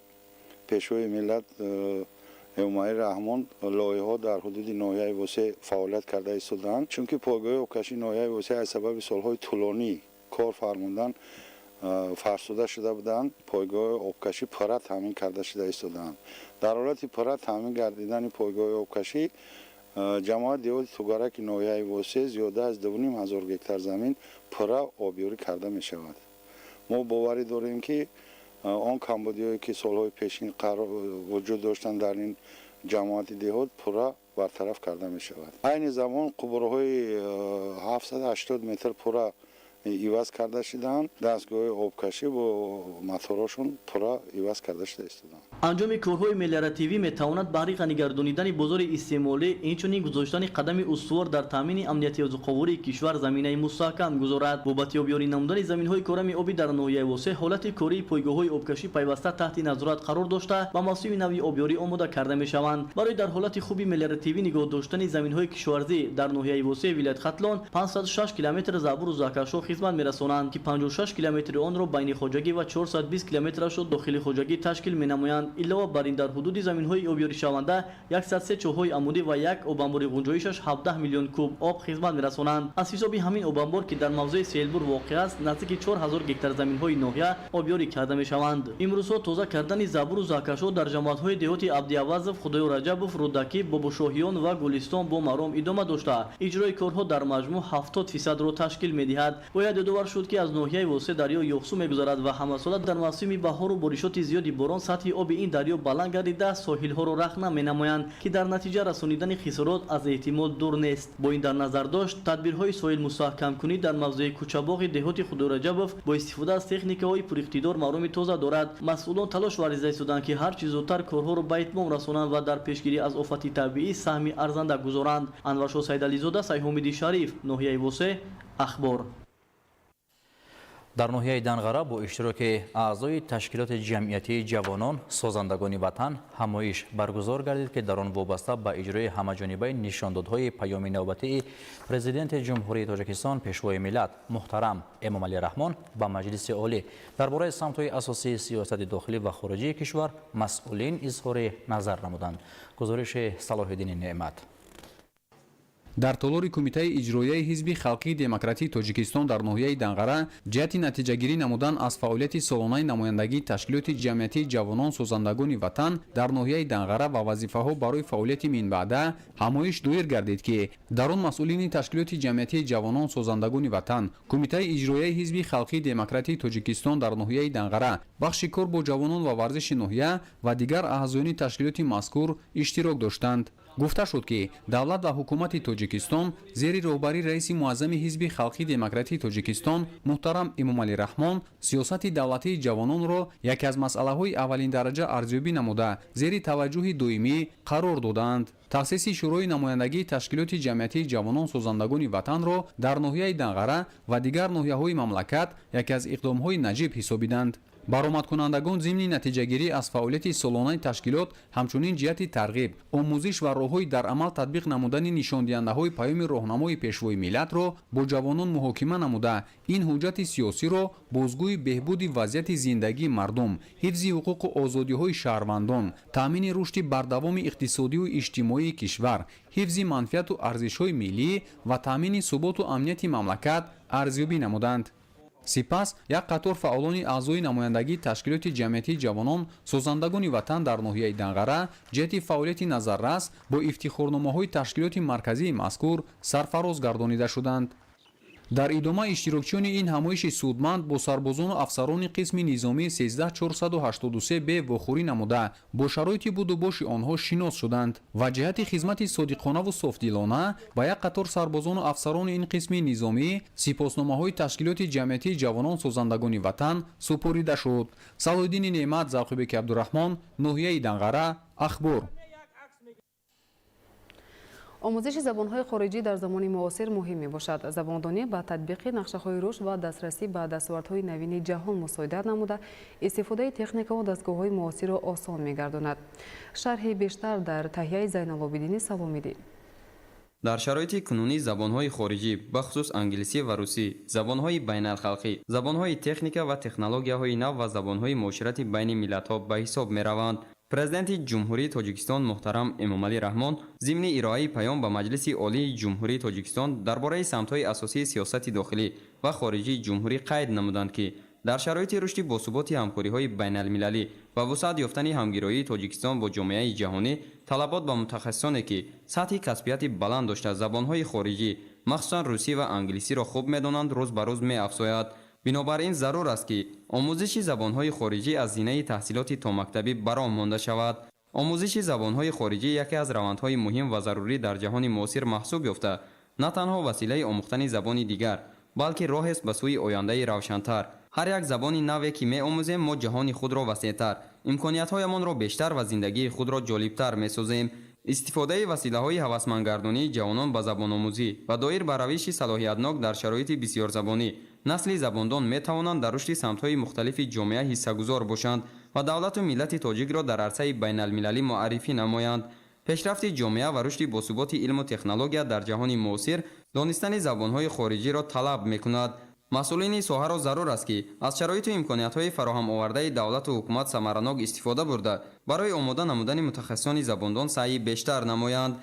Пешвои миллат Эмомалӣ Раҳмон, лоиҳаҳо дар ҳудуди ноҳияи Восеъ фаъолият карда истодаанд, чунки пойгоҳи обкашии ноҳияи Восеъ аз сабаби солҳои тӯлонӣ кор фармудан фарсуда шуда буданд. Пойгоҳи обкашӣ пурра таъмин карда шуда истодаанд. Дар ҳолати пурра таъмин гардидани пойгоҳи обкашӣ ҷамоати деҳоти Тугараки ноҳияи Восеъ зиёда аз 2500 гектар замин пурра обёрӣ карда мешавад. Мо боварӣ дорем, ки он камбудиҳое, ки солҳои пешин вуҷуд доштанд, дар ин ҷамоати деҳот пурра бартараф карда мешавад. Айни замон қубурҳои 780 метр пурра иваз карда шудаанд, дастгоҳҳои обкашӣ бо моторҳошон пурра иваз карда шуда истодаанд. Анҷоми корҳои мелиоративӣ метавонад баҳри ғанигардонидани бозори истеъмолӣ, инчунин гузоштани қадами устувор дар таъмини амнияти озуқавории кишвар заминаи мустаҳкам гузорад. Бобати обёрӣ намудани заминҳои корами обӣ дар ноҳияи Восеъ ҳолати кории пойгоҳҳои обкашӣ пайваста таҳти назорат қарор дошта, ба мавсими нави обёрӣ омода карда мешаванд. Барои дар ҳолати хуби мелиоративӣ нигоҳ доштани заминҳои кишоварзӣ дар ноҳияи Восеъ вилояти Хатлон 506 километр забуру заҳкашҳо хизмат мерасонанд, ки 56 километри онро байни хоҷагӣ ва 420 километрашро дохили хоҷагӣ ташкил менамоянд. Илова бар ин, дар ҳудуди заминҳои обёришаванда 103 чоҳҳои амудӣ ва як обанбори ғунҷоишаш 17 миллион куб об хизмат мерасонанд. Аз ҳисоби ҳамин обанбор, ки дар мавзеи Селбур воқеъ аст, наздики 4000 гектар заминҳои ноҳия обёрӣ карда мешаванд. Имрӯзҳо тоза кардани забуру заҳкашҳо дар ҷамоатҳои деҳоти Абдиавазов, Худоё Раҷабов, Рӯдакӣ, Бобошоҳиён ва Гулистон бо маром идома дошта, иҷрои корҳо дар маҷмӯъ 70%-ро ташкил медиҳад. Бояд ёдовар шуд, ки аз ноҳияи Восеъ дарёи Ёхсу мегузарад ва ҳамасола дар мавсими баҳору боришоти зиёди борон сатҳи оби ин дарё баланд гардида, соҳилҳоро рахна менамоянд, ки дар натиҷа расонидани хисорот аз эҳтимол дур нест. Бо ин дар назар дошт, тадбирҳои соҳилмустаҳкамкунӣ дар мавзеи Кӯчабоғи деҳоти Худойраҷабов бо истифода аз техникаҳои пуриқтидор мароми тоза дорад. Масъулон талош варзида истоданд, ки ҳарчи зудтар корҳоро ба итмом расонанд ва дар пешгирӣ аз офати табиӣ саҳми арзанда гузоранд. Анваршоҳ Саидализода, Сайҳумиди Шариф, ноҳияи Восеъ, Ахбор. Дар ноҳияи Данғара бо иштироки аъзои ташкилоти ҷамъиятии ҷавонон созандагони ватан ҳамоиш баргузор гардид, ки дар он вобаста ба иҷрои ҳамаҷонибаи нишондодҳои паёми навбатии Президенти Ҷумҳурии Тоҷикистон, Пешвои миллат муҳтарам Эмомалӣ Раҳмон ба Маҷлиси Олӣ дар бораи самтҳои асосии сиёсати дохилӣ ва хориҷии кишвар масъулин изҳори назар намуданд. Гузориши Салоҳиддини Неъмат. Дар толори Кумитаи иҷроияи Ҳизби халқии демократии Тоҷикистон дар ноҳияи Данғара ҷиҳати натиҷагирӣ намудан аз фаъолияти солонаи намояндагии ташкилоти ҷамъиятии ҷавонон созандагони ватан дар ноҳияи Данғара ва вазифаҳо барои фаъолияти минбаъда ҳамоиш доир гардид, ки дар он масъулини ташкилоти ҷамъиятии ҷавонон созандагони ватан, Кумитаи иҷроияи Ҳизби халқии демократии Тоҷикистон дар ноҳияи Данғара, бахши кор бо ҷавонон ва варзиши ноҳия ва дигар аъзоёни ташкилоти мазкур иштирок доштанд. Гуфта шуд, ки давлат ва ҳукумати Тоҷикистон зери роҳбарии раиси муаззами Ҳизби халқии демократии Тоҷикистон муҳтарам Эмомалӣ Раҳмон сиёсати давлатии ҷавононро яке аз масъалаҳои аввалиндараҷа арзёбӣ намуда, зери таваҷҷӯҳи доимӣ қарор додаанд. Таъсиси Шӯрои намояндагии ташкилоти ҷамъиятии ҷавонон созандагони ватанро дар ноҳияи Данғара ва дигар ноҳияҳои мамлакат яке аз иқдомҳои наҷиб ҳисобиданд. Баромадкунандагон зимни натиҷагирӣ аз фаъолияти солонаи ташкилот, ҳамчунин ҷиҳати тарғиб, омӯзиш ва роҳҳои дар амал татбиқ намудани нишондиҳандаҳои Паёми роҳнамои Пешвои миллатро бо ҷавонон муҳокима намуда, ин ҳуҷҷати сиёсиро бозгӯи беҳбуди вазъияти зиндагии мардум, ҳифзи ҳуқуқу озодиҳои шаҳрвандон, таъмини рушди бардавоми иқтисодию иҷтимоии кишвар, ҳифзи манфиату арзишҳои миллӣ ва таъмини суботу амнияти мамлакат арзёбӣ намуданд. Сипас як қатор фаъолони аъзои намояндагии ташкилоти ҷамъиятии ҷавонон созандагони ватан дар ноҳияи Данғара ҷиҳати фаъолияти назаррас бо ифтихорномаҳои ташкилоти марказии мазкур сарфароз гардонида шуданд. Дар идома иштирокчиёни ин ҳамоиши судманд бо сарбозону афсарони қисми низомии 13483 б вохӯрӣ намуда, бо шароити будубоши онҳо шинос шуданд ва ҷиҳати хизмати содиқонаву софдилона ба як қатор сарбозону афсарони ин қисми низомӣ сипосномаҳои ташкилоти ҷамъиятии ҷавонон созандагони ватан супорида шуд. Салоҳиддини Неъмат, Завқибеки Абдураҳмон, ноҳияи Данғара, Ахбор. Омӯзиши забонҳои хориҷӣ дар замони муосир муҳим мебошад. Забондонӣ ба татбиқи нақшаҳои рушд ва дастрасӣ ба дастовардҳои навини ҷаҳон мусоидат намуда, истифодаи техникаву дастгоҳҳои муосирро осон мегардонад. Шарҳи бештар дар таҳияи Зайналобидини Саломидӣ. Дар шароити кунунӣ забонҳои хориҷӣ, бахусус англисӣ ва русӣ, забонҳои байналхалқӣ, забонҳои техника ва технологияҳои нав ва забонҳои муоширати байни миллатҳо ба ҳисоб мераванд. Президенти Ҷумҳурии Тоҷикистон муҳтарам Эмомалӣ Раҳмон зимни ироаи паём ба Маҷлиси Олии Ҷумҳурии Тоҷикистон дар бораи самтҳои асосии сиёсати дохилӣ ва хориҷии ҷумҳурӣ қайд намуданд, ки дар шароити рушди босуботи ҳамкориҳои байналмилалӣ ва вусъат ёфтани ҳамгироии Тоҷикистон бо ҷомеаи ҷаҳонӣ, талабот ба мутахассисоне, ки сатҳи касбияти баланд дошта, забонҳои хориҷӣ, махсусан русӣ ва англисиро хуб медонанд, рӯз ба рӯз меафзояд. Бинобар ин зарур аст, ки омӯзиши забонҳои хориҷӣ аз зинаи таҳсилоти томактабӣ баром монда шавад. Омӯзиши забонҳои хориҷӣ яке аз равандҳои муҳим ва зарурӣ дар ҷаҳони муосир маҳсуб ёфта, на танҳо василаи омӯхтани забони дигар, балки роҳест ба сӯи ояндаи равшантар. Ҳар як забони наве, ки меомӯзем, мо ҷаҳони худро васеътар, имкониятҳоямонро бештар ва зиндагии худро ҷолибтар месозем. Истифодаи василаҳои ҳавасмандгардонии ҷавонон ба забономӯзӣ ва доир ба равиши салоҳиятнок дар шароити бисёрзабонӣ, насли забондон метавонанд дар рушди самтҳои мухталифи ҷомеа ҳиссагузор бошанд ва давлату миллати тоҷикро дар арсаи байналмилалӣ муаррифӣ намоянд. Пешрафти ҷомеа ва рушди босуботи илму технология дар ҷаҳони муосир донистани забонҳои хориҷиро талаб мекунад. Масъулини соҳаро зарур аст, ки аз шароиту имкониятҳои фароҳамовардаи давлату ҳукумат самаранок истифода бурда, барои омода намудани мутахассисони забондон саъйи бештар намоянд.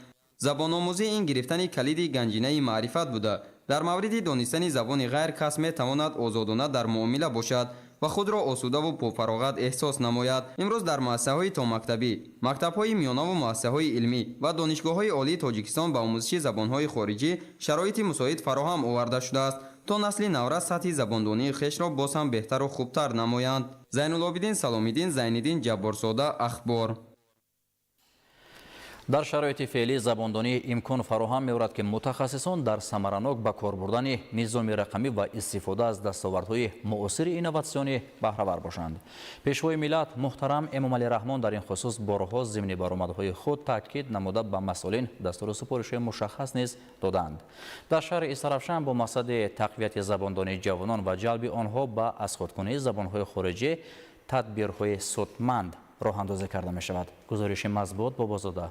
Забономӯзӣ ин гирифтани калиди ганҷинаи маърифат буда, дар мавриди донистани забони ғайр кас метавонад озодона дар муомила бошад ва худро осудаву пофароғат эҳсос намояд. Имрӯз дар муассисаҳои томактабӣ, мактабҳои миёнаву муассисаҳои илмӣ ва донишгоҳҳои олии Тоҷикистон ба омӯзиши забонҳои хориҷӣ шароити мусоид фароҳам оварда шудааст, то насли наврас сатҳи забондонии хешро боз ҳам беҳтару хубтар намоянд. Зайнулобидин Саломиддин, Зайниддин Ҷабборзода, Ахбор. Дар шароити феълӣ забондонӣ имкон фароҳам меорад, ки мутахассисон дар самаранок ба кор бурдани низоми рақамӣ ва истифода аз дастовардҳои муосири инноватсионӣ баҳравар бошанд. Пешвои миллат муҳтарам Эмомалӣ Раҳмон дар ин хусус борҳо зимни баромадҳои худ таъкид намуда, ба масъулин дастуру супоришҳои мушаххас низ доданд. Дар шаҳри Истаравшан бо мақсади тақвияти забондонии ҷавонон ва ҷалби онҳо ба азхудкунии забонҳои хориҷӣ тадбирҳои судманд роҳандозӣ карда мешавад. Гузориши мазбут Бобозода.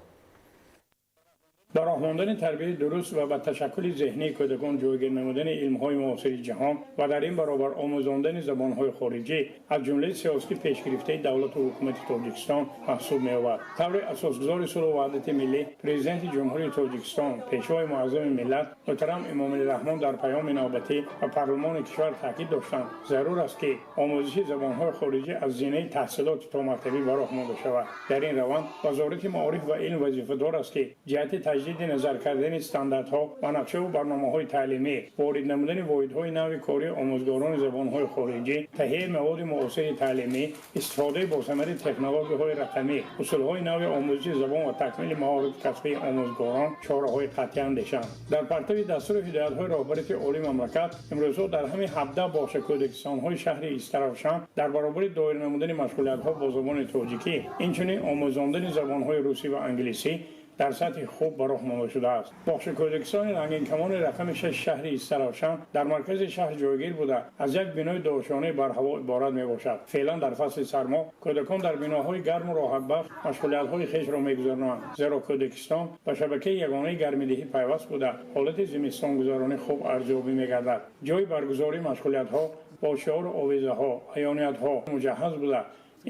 Ба роҳ мондани тарбияи дуруст ва ба ташаккули зеҳнии кӯдакон ҷойгир намудани илмҳои муосири ҷаҳон ва дар ин баробар омӯзондани забонҳои хориҷӣ аз ҷумлаи сиёсати пешгирифтаи давлату ҳукумати Тоҷикистон маҳсуб меёбад. Таври асосгузори сулҳу ваҳдати миллӣ, Президенти Ҷумҳурии Тоҷикистон, Пешвои муаззами миллат муҳтарам Эмомалӣ Раҳмон дар паёми навбатӣ ба парлумони кишвар таъкид доштанд, зарур аст, ки омӯзиши забонҳои хориҷӣ аз зинаи таҳсилоти томактабӣ ба роҳ монда шавад. Дар ин раванд Вазорати маориф ва илм вазифадор аст, ки ҷиҳати таҷдиди назар кардани стандартҳо ва нақшаву барномаҳои таълимӣ, ворид намудани воҳидҳои нави кории омӯзгорони забонҳои хориҷӣ, таҳияи маводи муосири таълимӣ, истифодаи босамари технологияҳои рақамӣ, усулҳои нави омӯзиши забон ва такмили маҳорати касбии омӯзгорон чораҳои қатъӣ андешанд. Дар партави дастуру ҳидоятҳои роҳбарияти олии мамлакат имрӯзҳо дар ҳамин 17 боғча кӯдакистонҳои шаҳри Истаравшан дар баробари доир намудани машғулиятҳо бо забони тоҷикӣ, инчунин омӯзондани забонҳои русӣ ва англисӣ Дар сатҳи хуб ба роҳ монда шудааст. Боғчаи кӯдакистони Рангинкамони рақами 6 шаҳри Истаравшан дар маркази шаҳр ҷойгир буда, аз як бинои дуошёнаи барҳаво иборат мебошад. Феълан дар фасли сармо кӯдакон дар биноҳои гарму роҳатбахш машғулиятҳои хешро мегузаронанд, зеро кӯдакистон ба шабакаи ягонаи гармидиҳӣ пайваст буда, ҳолати зимистонгузаронӣ хуб арзёбӣ мегардад. Ҷойи баргузории машғулиятҳо бо шиору овезаҳо, аёниятҳо муҷаҳҳаз буда,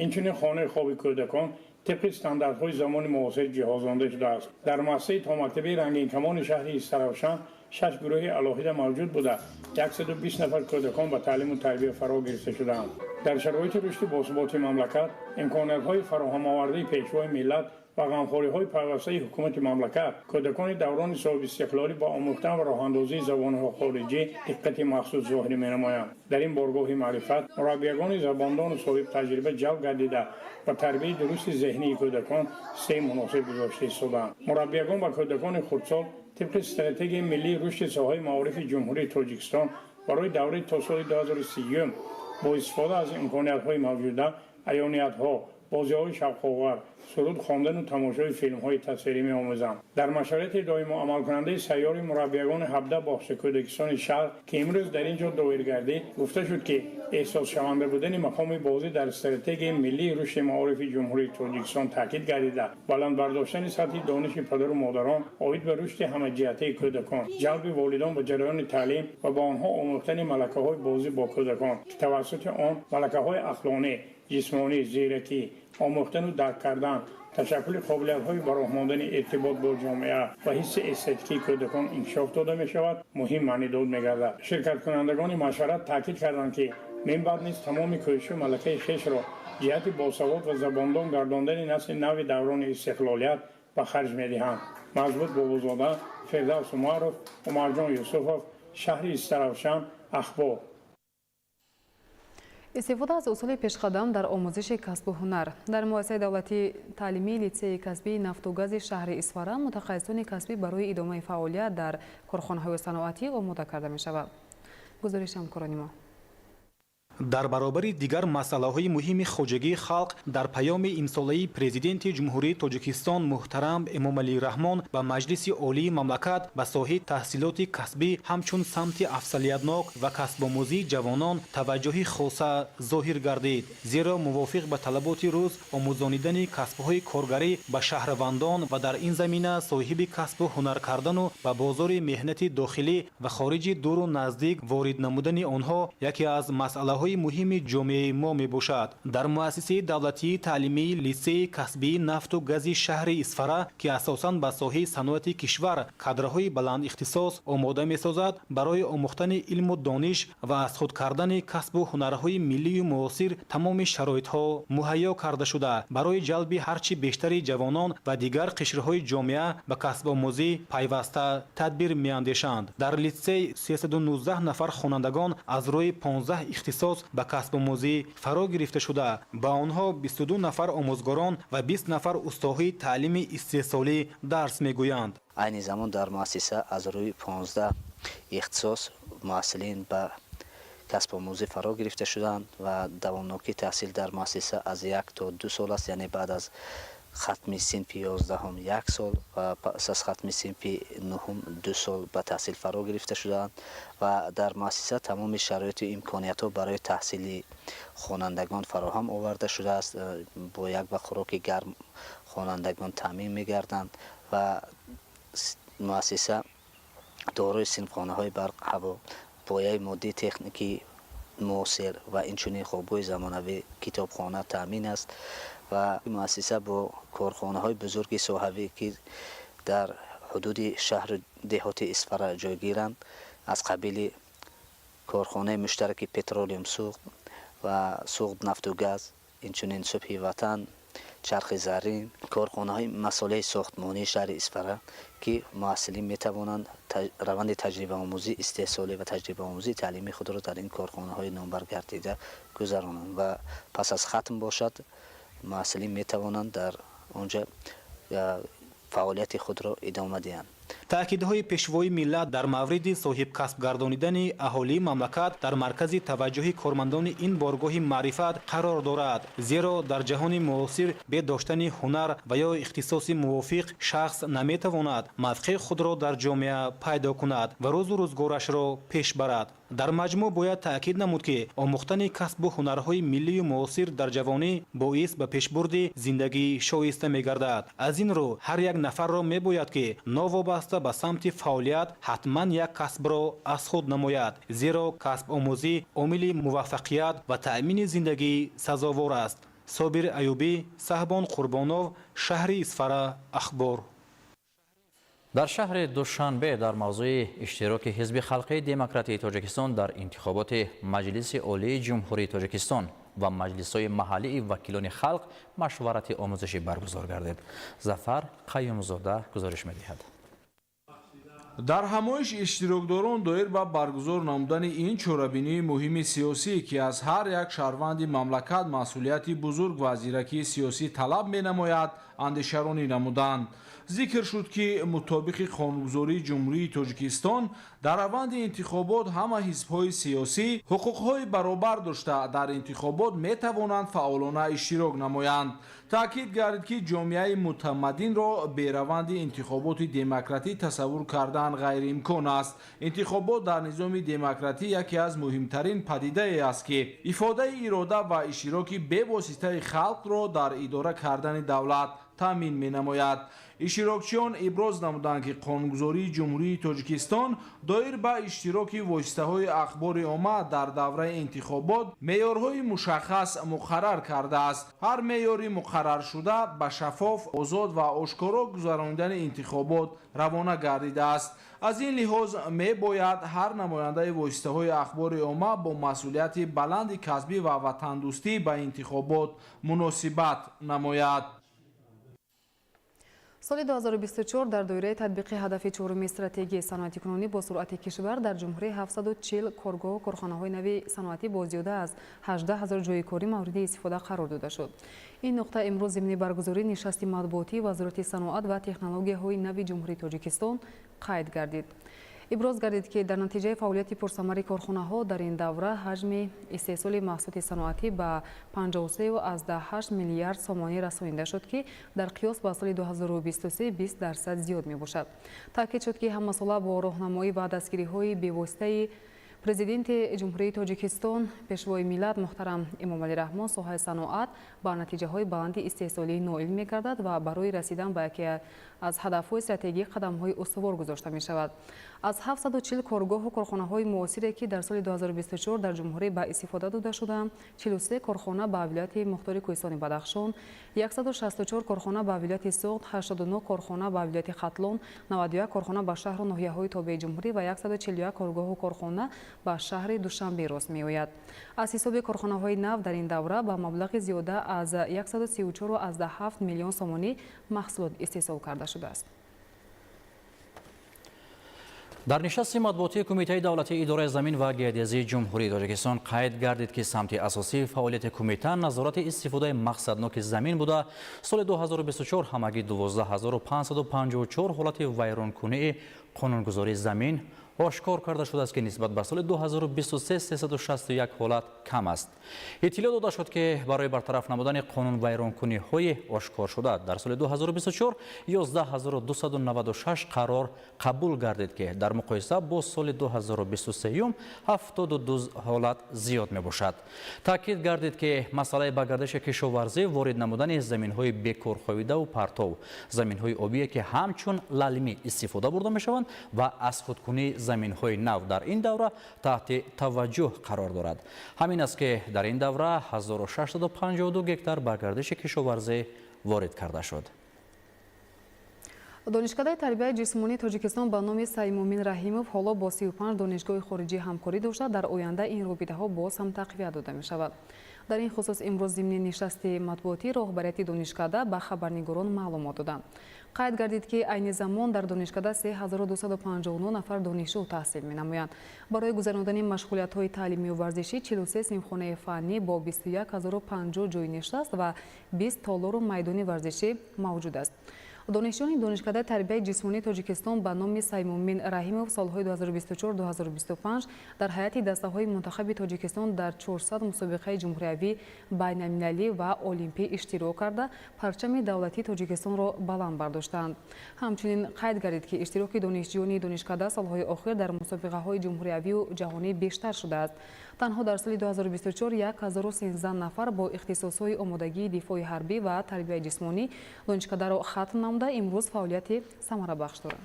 инчунин хонаи хоби кӯдакон тибқи стандартҳои замони муосир ҷиҳозонда шудааст. Дар муассисаи томактабии Рангинкамони шаҳри Истаравшан 6 гурӯҳи алоҳида мавҷуд буда, 120 нафар кӯдакон ба таълиму тарбия фаро гирифта шудаанд. Дар шароити рушди босуботи мамлакат, имкониятҳои фароҳамовардаи Пешвои миллат ва ғамхориҳои пайвастаи ҳукумати мамлакат, кӯдакони даврони соҳибистиқлолӣ ба омӯхтан ва роҳандозии забонҳои хориҷӣ диққати махсус зоҳир менамоянд. Дар ин боргоҳи маърифат мураббиягони забондону соҳибтаҷриба ҷалб гардида, ба тарбияи дурусти зеҳнии кӯдакон сеҳи муносиб гузошта истодаанд. Мураббиягон ба кӯдакони хурдсол тибқи стратегияи миллии рушди соҳаи маорифи Ҷумҳурии Тоҷикистон барои давраи то соли 2030 бо истифода аз имкониятҳои мавҷуда аёниятҳо, бозиҳои шавқовар, суруд хондану тамошои филмҳои тасвирӣ меомӯзанд. Дар машварати доимо амалкунандаи сайёри мураббиягони 17 боғчаи кӯдакистони шаҳр, ки имрӯз дар ин ҷо доир гардид, гуфта шуд, ки эҳсосшаванда будани мақоми бозӣ дар стратегияи миллии рушди маорифи Ҷумҳурии Тоҷикистон таъкид гардида, баланд бардоштани сатҳи дониши падару модарон оид ба рушди ҳамаҷиҳатаи кӯдакон, ҷалби волидон ба ҷараёни таълим ва ба онҳо омӯхтани малакаҳои бозӣ бо кӯдакон, ки тавассути он малакаҳои ақлонӣ, ҷисмонӣ, зиракӣ, омӯхтану дарк кардан, ташаккули қобилиятҳои ба роҳ мондани иртибот бо ҷомеа ва ҳисси эстетикии кӯдакон инкишоф дода мешавад, муҳим маънидод мегардад. Ширкаткунандагони машварат таъкид карданд, ки минбаъд низ тамоми кӯшишу малакаи хешро ҷиҳати босавод ва забондон гардондани насли нави даврони истиқлолият ба харҷ медиҳанд. Мазбут Бобозода, Фирдавс Умаров, Умарҷон Юсуфов, шаҳри Истаравшан, Ахбор. Истифода аз усули пешқадам дар омӯзиши касбу ҳунар. Дар муассисаи давлатии таълимии литсеи касбии нафту гази шаҳри Исфара мутахассисони касбӣ барои идомаи фаъолият дар корхонаҳои саноатӣ омода карда мешавад. Гузориши ҳамкорони мо. Дар баробари дигар масъалаҳои муҳими хоҷагии халқ, дар паёми имсолаи Президенти Ҷумҳурии Тоҷикистон муҳтарам Эмомалӣ Раҳмон ба Маҷлиси Олии мамлакат ба соҳаи таҳсилоти касбӣ ҳамчун самти афзалиятнок ва касбомӯзии ҷавонон таваҷҷӯҳи хоса зоҳир гардид. Зеро мувофиқ ба талаботи рӯз, омӯзонидани касбҳои коргарӣ ба шаҳрвандон ва дар ин замина соҳиби касбу ҳунар кардану ба бозори меҳнати дохилӣ ва хориҷи дуру наздик ворид намудани онҳо яке аз масъалаҳои муҳими ҷомеаи мо мебошад. Дар муассисаи давлатии таълимии литсеи касбии нафту гази шаҳри Исфара, ки асосан ба соҳаи саноати кишвар кадрҳои баландихтисос омода месозад, барои омӯхтани илму дониш ва аз худ кардани касбу ҳунарҳои миллию муосир тамоми шароитҳо муҳайё карда шуда, барои ҷалби ҳарчи бештари ҷавонон ва дигар қишрҳои ҷомеа ба касбомӯзӣ пайваста тадбир меандешанд. Дар литсей 319 нафар хонандагон аз рӯи 15 ихтисос ба касбомӯзӣ фаро гирифта шуда, ба онҳо 22 нафар омӯзгорон ва 20 нафар устоҳои таълими истеҳсолӣ дарс мегӯянд. Айни замон дар муассиса аз рӯи 15 ихтисос муҳассилин ба касбомӯзӣ фаро гирифта шуданд ва давомнокии таҳсил дар муассиса аз 1 то 2 сол аст, яъне баъд аз хатми синфи 11-ум як сол ва пас аз хатми синфи нуҳум 2 сол ба таҳсил фаро гирифта шудаанд. Ва дар муассиса тамоми шароиту имкониятҳо барои таҳсили хонандагон фароҳам оварда шудааст. Бо як вақт хӯроки гарм хонандагон таъмин мегарданд ва муассиса дорои синфхонаҳои барқҳаво, пояи моддии техникии муосир ва инчунин хобгоҳи замонавӣ, китобхона таъмин аст. Ва муассиса бо корхонаҳои бузурги соҳавӣ, ки дар ҳудуди шаҳру деҳоти Исфара ҷойгиранд, аз қабили корхонаи муштараки Петролиум Суғд ва Суғд нафту газ, инчунин Субҳи Ватан, Чархи Заррин, корхонаҳои масолеҳи сохтмонии шаҳри Исфара, ки муҳассилин метавонанд раванди таҷрибаомӯзии истеҳсолӣ ва таҷрибаомӯзии таълимии худро дар ин корхонаҳои номбаргардида гузаронанд ва пас аз хатм бошад, муҳассилин метавонанд дар он ҷо фаъолияти худро идома диҳанд. Таъкидҳои пешвои миллат дар мавриди соҳибкасб гардонидани аҳолии мамлакат дар маркази таваҷҷӯҳи кормандони ин боргоҳи маърифат қарор дорад, зеро дар ҷаҳони муосир бе доштани ҳунар ва ё ихтисоси мувофиқ шахс наметавонад мавқеи худро дар ҷомеа пайдо кунад ва рӯзу рӯзгорашро пеш барад. Дар маҷмӯъ бояд таъкид намуд, ки омӯхтани касбу ҳунарҳои миллию муосир дар ҷавонӣ боис ба пешбурди зиндагии шоиста мегардад. Аз ин рӯ ҳар як нафарро мебояд, ки новобаста ба самти фаъолият ҳатман як касбро аз худ намояд, зеро касбомӯзӣ омили муваффақият ва таъмини зиндагии сазовор аст. Собир Аюбӣ, Саҳбон Қурбонов, шаҳри Исфара, Ахбор. Дар шаҳри Душанбе дар мавзӯи иштироки Ҳизби Халқии Демократии Тоҷикистон дар интихоботи Маҷлиси Олии Ҷумҳурии Тоҷикистон ва маҷлисҳои маҳаллии вакилони халқ машварати омӯзишӣ баргузор гардид. Зафар Қаюмзода гузориш медиҳад. Дар ҳамоиш иштирокдорон доир ба баргузор намудани ин чорабинии муҳими сиёсӣ, ки аз ҳар як шаҳрванди мамлакат масъулияти бузург ва зиракии сиёсӣ талаб менамояд, андешаронӣ намуданд. Зикр шуд, ки мутобиқи қонунгузории Ҷумҳурии Тоҷикистон дар раванди интихобот ҳама ҳизбҳои сиёсӣ ҳуқуқҳои баробар дошта дар интихобот метавонанд фаъолона иштирок намоянд. Таъкид гардид, ки ҷомеаи мутамаддинро бе раванди интихоботи демократӣ тасаввур кардан ғайриимкон аст. Интихобот дар низоми демократӣ яке аз муҳимтарин падидае аст, ки ифодаи ирода ва иштироки бевоситаи халқро дар идора кардани давлат таъмин менамояд. Иштирокчиён иброз намуданд, ки қонунгузории Ҷумҳурии Тоҷикистон доир ба иштироки воситаҳои ахбори омма дар давраи интихобот меъёрҳои мушаххас муқаррар кардааст. Ҳар меъёри муқарраршуда ба шаффоф, озод ва ошкоро гузаронидани интихобот равона гардидааст. Аз ин лиҳоз мебояд ҳар намояндаи воситаҳои ахбори омма бо масъулияти баланди касбӣ ва ватандӯстӣ ба интихобот муносибат намояд. Соли 2024 дар доираи татбиқи ҳадафи чоруми стратегияи саноатикунонӣ бо суръати кишвар дар ҷумҳурӣ 740 коргоҳу корхонаҳои нави саноатӣ бо зиёда аз 18 ҳазор ҷойи корӣ мавриди истифода қарор дода шуд. Ин нуқта имрӯз зимни баргузории нишасти матбуотии Вазорати саноат ва технологияҳои нави Ҷумҳурии Тоҷикистон қайд гардид. Иброз гардид, ки дар натиҷаи фаъолияти пурсамари корхонаҳо дар ин давра ҳаҷми истеҳсоли маҳсулоти саноатӣ ба 53,8 миллиард сомонӣ расонида шуд, ки дар қиёс ба соли 2023 20% зиёд мебошад. Таъкид шуд, ки ҳамасола бо роҳнамоӣ ва дастгириҳои бевоситаи Президенти Ҷумҳурии Тоҷикистон, Пешвои миллат муҳтарам Эмомалӣ Раҳмон соҳаи саноат ба натиҷаҳои баланди истеҳсолӣ ноил мегардад ва барои расидан ба яке аз ҳадафҳои стратегӣ қадамҳои устувор гузошта мешавад. Аз 740 коргоҳу корхонаҳои муосире, ки дар соли 2024 дар ҷумҳурӣ ба истифода дода шуданд, 43 корхона ба вилояти мухтори Кӯҳистони Бадахшон, 164 корхона ба вилояти Суғд, 89 корхона ба вилояти Хатлон, 91 корхона ба шаҳру ноҳияҳои тобеи ҷумҳурӣ ва 141 коргоҳу корхона ба шаҳри Душанбе рост меояд. Аз ҳисоби корхонаҳои нав дар ин давра ба маблағи зиёда аз 134,7 миллион сомонӣ маҳсулот истеҳсол карда шудааст. Дар нишасти матбуотии Кумитаи давлатии идораи замин ва геодезии Ҷумҳурии Тоҷикистон қайд гардид, ки самти асосии фаъолияти кумита назорати истифодаи мақсадноки замин буда, соли 2024 ҳамагӣ 12554 ҳолати вайронкунии қонунгузории замин ошкор карда шудааст, ки нисбат ба соли 2023 361 ҳолат кам аст. Иттилоъ дода шуд, ки барои бартараф намудани қонунвайронкуниҳои ошкоршуда дар соли 2024 11296 қарор қабул гардид, ки дар муқоиса бо соли 2023 72 ҳолат зиёд мебошад. Таъкид гардид, ки масъалаи ба гардиши кишоварзӣ ворид намудани заминҳои бекорховидаву партов, заминҳои обие, ки ҳамчун лалмӣ истифода бурда мешаванд, ва аз худкунии заминҳои нав дар ин давра таҳти таваҷҷӯҳ қарор дорад. Ҳамин аст, ки дар ин давра 1652 гектар ба гардиши кишоварзӣ ворид карда шуд. Донишкадаи тарбияи ҷисмонии Тоҷикистон ба номи Саймумин Раҳимов ҳоло бо 35 донишгоҳи хориҷӣ ҳамкорӣ дошта, дар оянда ин робитаҳо боз ҳам тақвият дода мешавад. Дар ин хусус имрӯз зимни нишасти матбуотӣ роҳбарияти донишкада ба хабарнигорон маълумот доданд. Қайд гардид, ки айни замон дар донишкада 3259 нафар донишҷӯ таҳсил менамоянд. Барои гузарондани машғулиятҳои таълимию варзишӣ 43 синфхонаи фаннӣ бо 21050 ҷойи нишаст ва 20 толору майдони варзишӣ мавҷуд аст. Донишҷӯёни Донишкадаи тарбияи ҷисмонии Тоҷикистон ба номи Саймумин Раҳимов солҳои 2024-2025 дар ҳайати дастаҳои мунтахаби Тоҷикистон дар 400 мусобиқаи ҷумҳуриявӣ, байналмилалӣ ва олимпӣ иштирок карда, парчами давлатии Тоҷикистонро баланд бардоштанд. Ҳамчунин қайд гардид, ки иштироки донишҷӯёни донишкада солҳои охир дар мусобиқаҳои ҷумҳуриявию ҷаҳонӣ бештар шудааст. Танҳо дар соли 2024 1013 нафар бо ихтисосҳои омодагии дифои ҳарбӣ ва тарбияи ҷисмонӣ донишкадаро хатм намуда, имрӯз фаъолияти самарабахш доранд.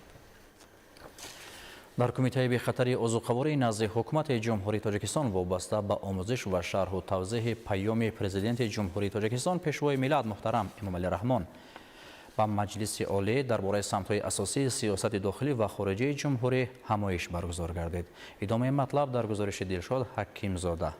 Дар Кумитаи бехатари озуқаворӣ назди Ҳукумати Ҷумҳурии Тоҷикистон вобаста ба омӯзиш ва шарҳу тавзеҳи Паёми Президенти Ҷумҳурии Тоҷикистон, Пешвои миллат муҳтарам Эмомалӣ Раҳмон ба Маҷлиси Олӣ дар бораи самтҳои асосии сиёсати дохилӣ ва хориҷии ҷумҳурӣ ҳамоиш баргузор гардид. Идомаи матлаб дар гузориши Дилшод Ҳакимзода.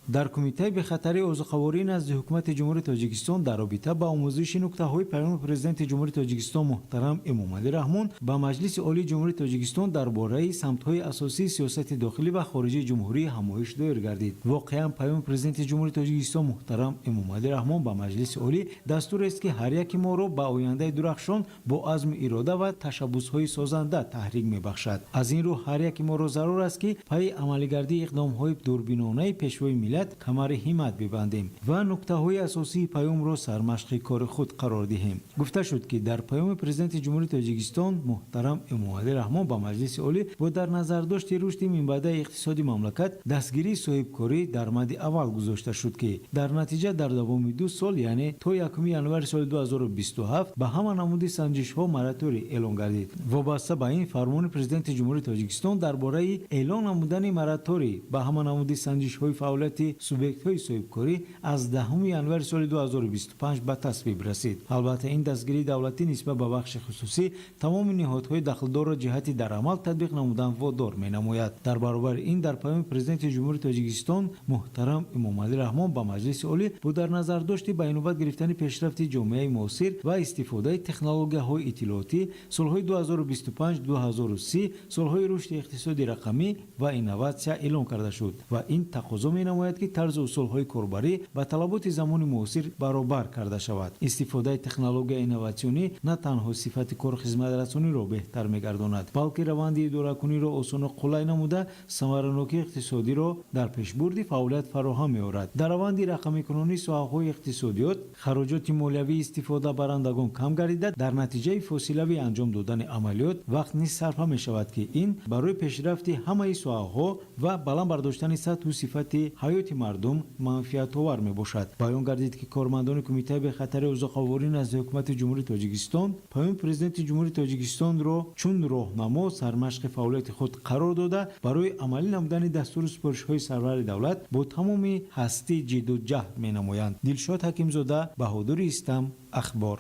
Дар Кумитаи бехатарии озуқаворӣ назди Ҳукумати Ҷумҳурии Тоҷикистон дар робита ба омӯзиши нуктаҳои Паёми Президенти Ҷумҳурии Тоҷикистон муҳтарам Эмомалӣ Раҳмон ба Маҷлиси Олии Ҷумҳурии Тоҷикистон дар бораи самтҳои асосии сиёсати дохилӣ ва хориҷии ҷумҳурӣ ҳамоиш доир гардид. Воқеан, Паёми Президенти Ҷумҳурии Тоҷикистон муҳтарам Эмомалӣ Раҳмон ба Маҷлиси Олӣ дастурест, ки ҳар яки моро ба ояндаи дурахшон бо азму ирода ва ташаббусҳои созанда таҳрик мебахшад. Аз ин рӯ, ҳар яки моро зарур аст, ки пайи амалигардии иқдомҳои дурбинонаи Пешвои миллат камари ҳиммат бибандем ва нуктаҳои асосии паёмро сармашқи кори худ қарор диҳем. Гуфта шуд, ки дар Паёми Президенти Ҷумҳурии Тоҷикистон муҳтарам Эмомалӣ Раҳмон ба Маҷлиси Олӣ бо дар назардошти рушди минбаъдаи иқтисоди мамлакат дастгирии соҳибкорӣ дар мадди аввал гузошта шуд, ки дар натиҷа дар давоми 2 сол, яъне то 1 январи соли 2027, ба ҳама намуди санҷишҳо мораторий эълон гардид. Вобаста ба ин, фармони Президенти Ҷумҳурии Тоҷикистон дар бораи эълон намудани мораторий ба ҳама намуди санҷишҳои фаъолияти субъектҳои соҳибкорӣ аз 10 январи соли 2025 ба тасвиб расид. Албатта, ин дастгирии давлатӣ нисбат ба бахши хусусӣ тамоми ниҳодҳои дахлдорро ҷиҳати дар амал татбиқ намудан водор менамояд. Дар баробари ин, дар Паёми Президенти Ҷумҳурии Тоҷикистон муҳтарам Эмомалӣ Раҳмон ба Маҷлиси Олӣ бо дар назардошти ба инобат гирифтани пешрафти ҷомеаи муосир ва истифодаи технологияҳои иттилоотӣ солҳои 2025-2030 солҳои рушди иқтисоди рақамӣ ва инноватсия эълон карда шуд ва ин тақозо менамояд, ки тарзу усулҳои корбарӣ ба талаботи замони муосир баробар карда шавад. Истифодаи технологияи инноватсионӣ на танҳо сифати кору хизматрасониро беҳтар мегардонад, балки раванди идоракуниро осону қулай намуда, самаранокии иқтисодиро дар пешбурди фаъолият фароҳам меорад. Дар раванди рақамикунонии соҳаҳои иқтисодиёт хароҷоти молиявии истифодабарандагон кам гардида, дар натиҷаи фосилавӣ анҷом додани амалиёт вақт низ сарфа мешавад, ки ин барои пешрафти ҳамаи соҳаҳо ва баланд бардоштани сатҳу сифати ҳаёти мардум манфиатовар мебошад. Баён гардид, ки кормандони Кумитаи бехатари озуқаворӣ назди Ҳукумати Ҷумҳурии Тоҷикистон Паёми Президенти Ҷумҳурии Тоҷикистонро чун роҳнамо сармашқи фаъолияти худ қарор дода, барои амалӣ намудани дастуру супоришҳои сарвари давлат бо тамоми ҳастӣ ҷидду ҷаҳд менамоянд. Дилшод Ҳакимзода, Баҳодури Истам, Ахбор.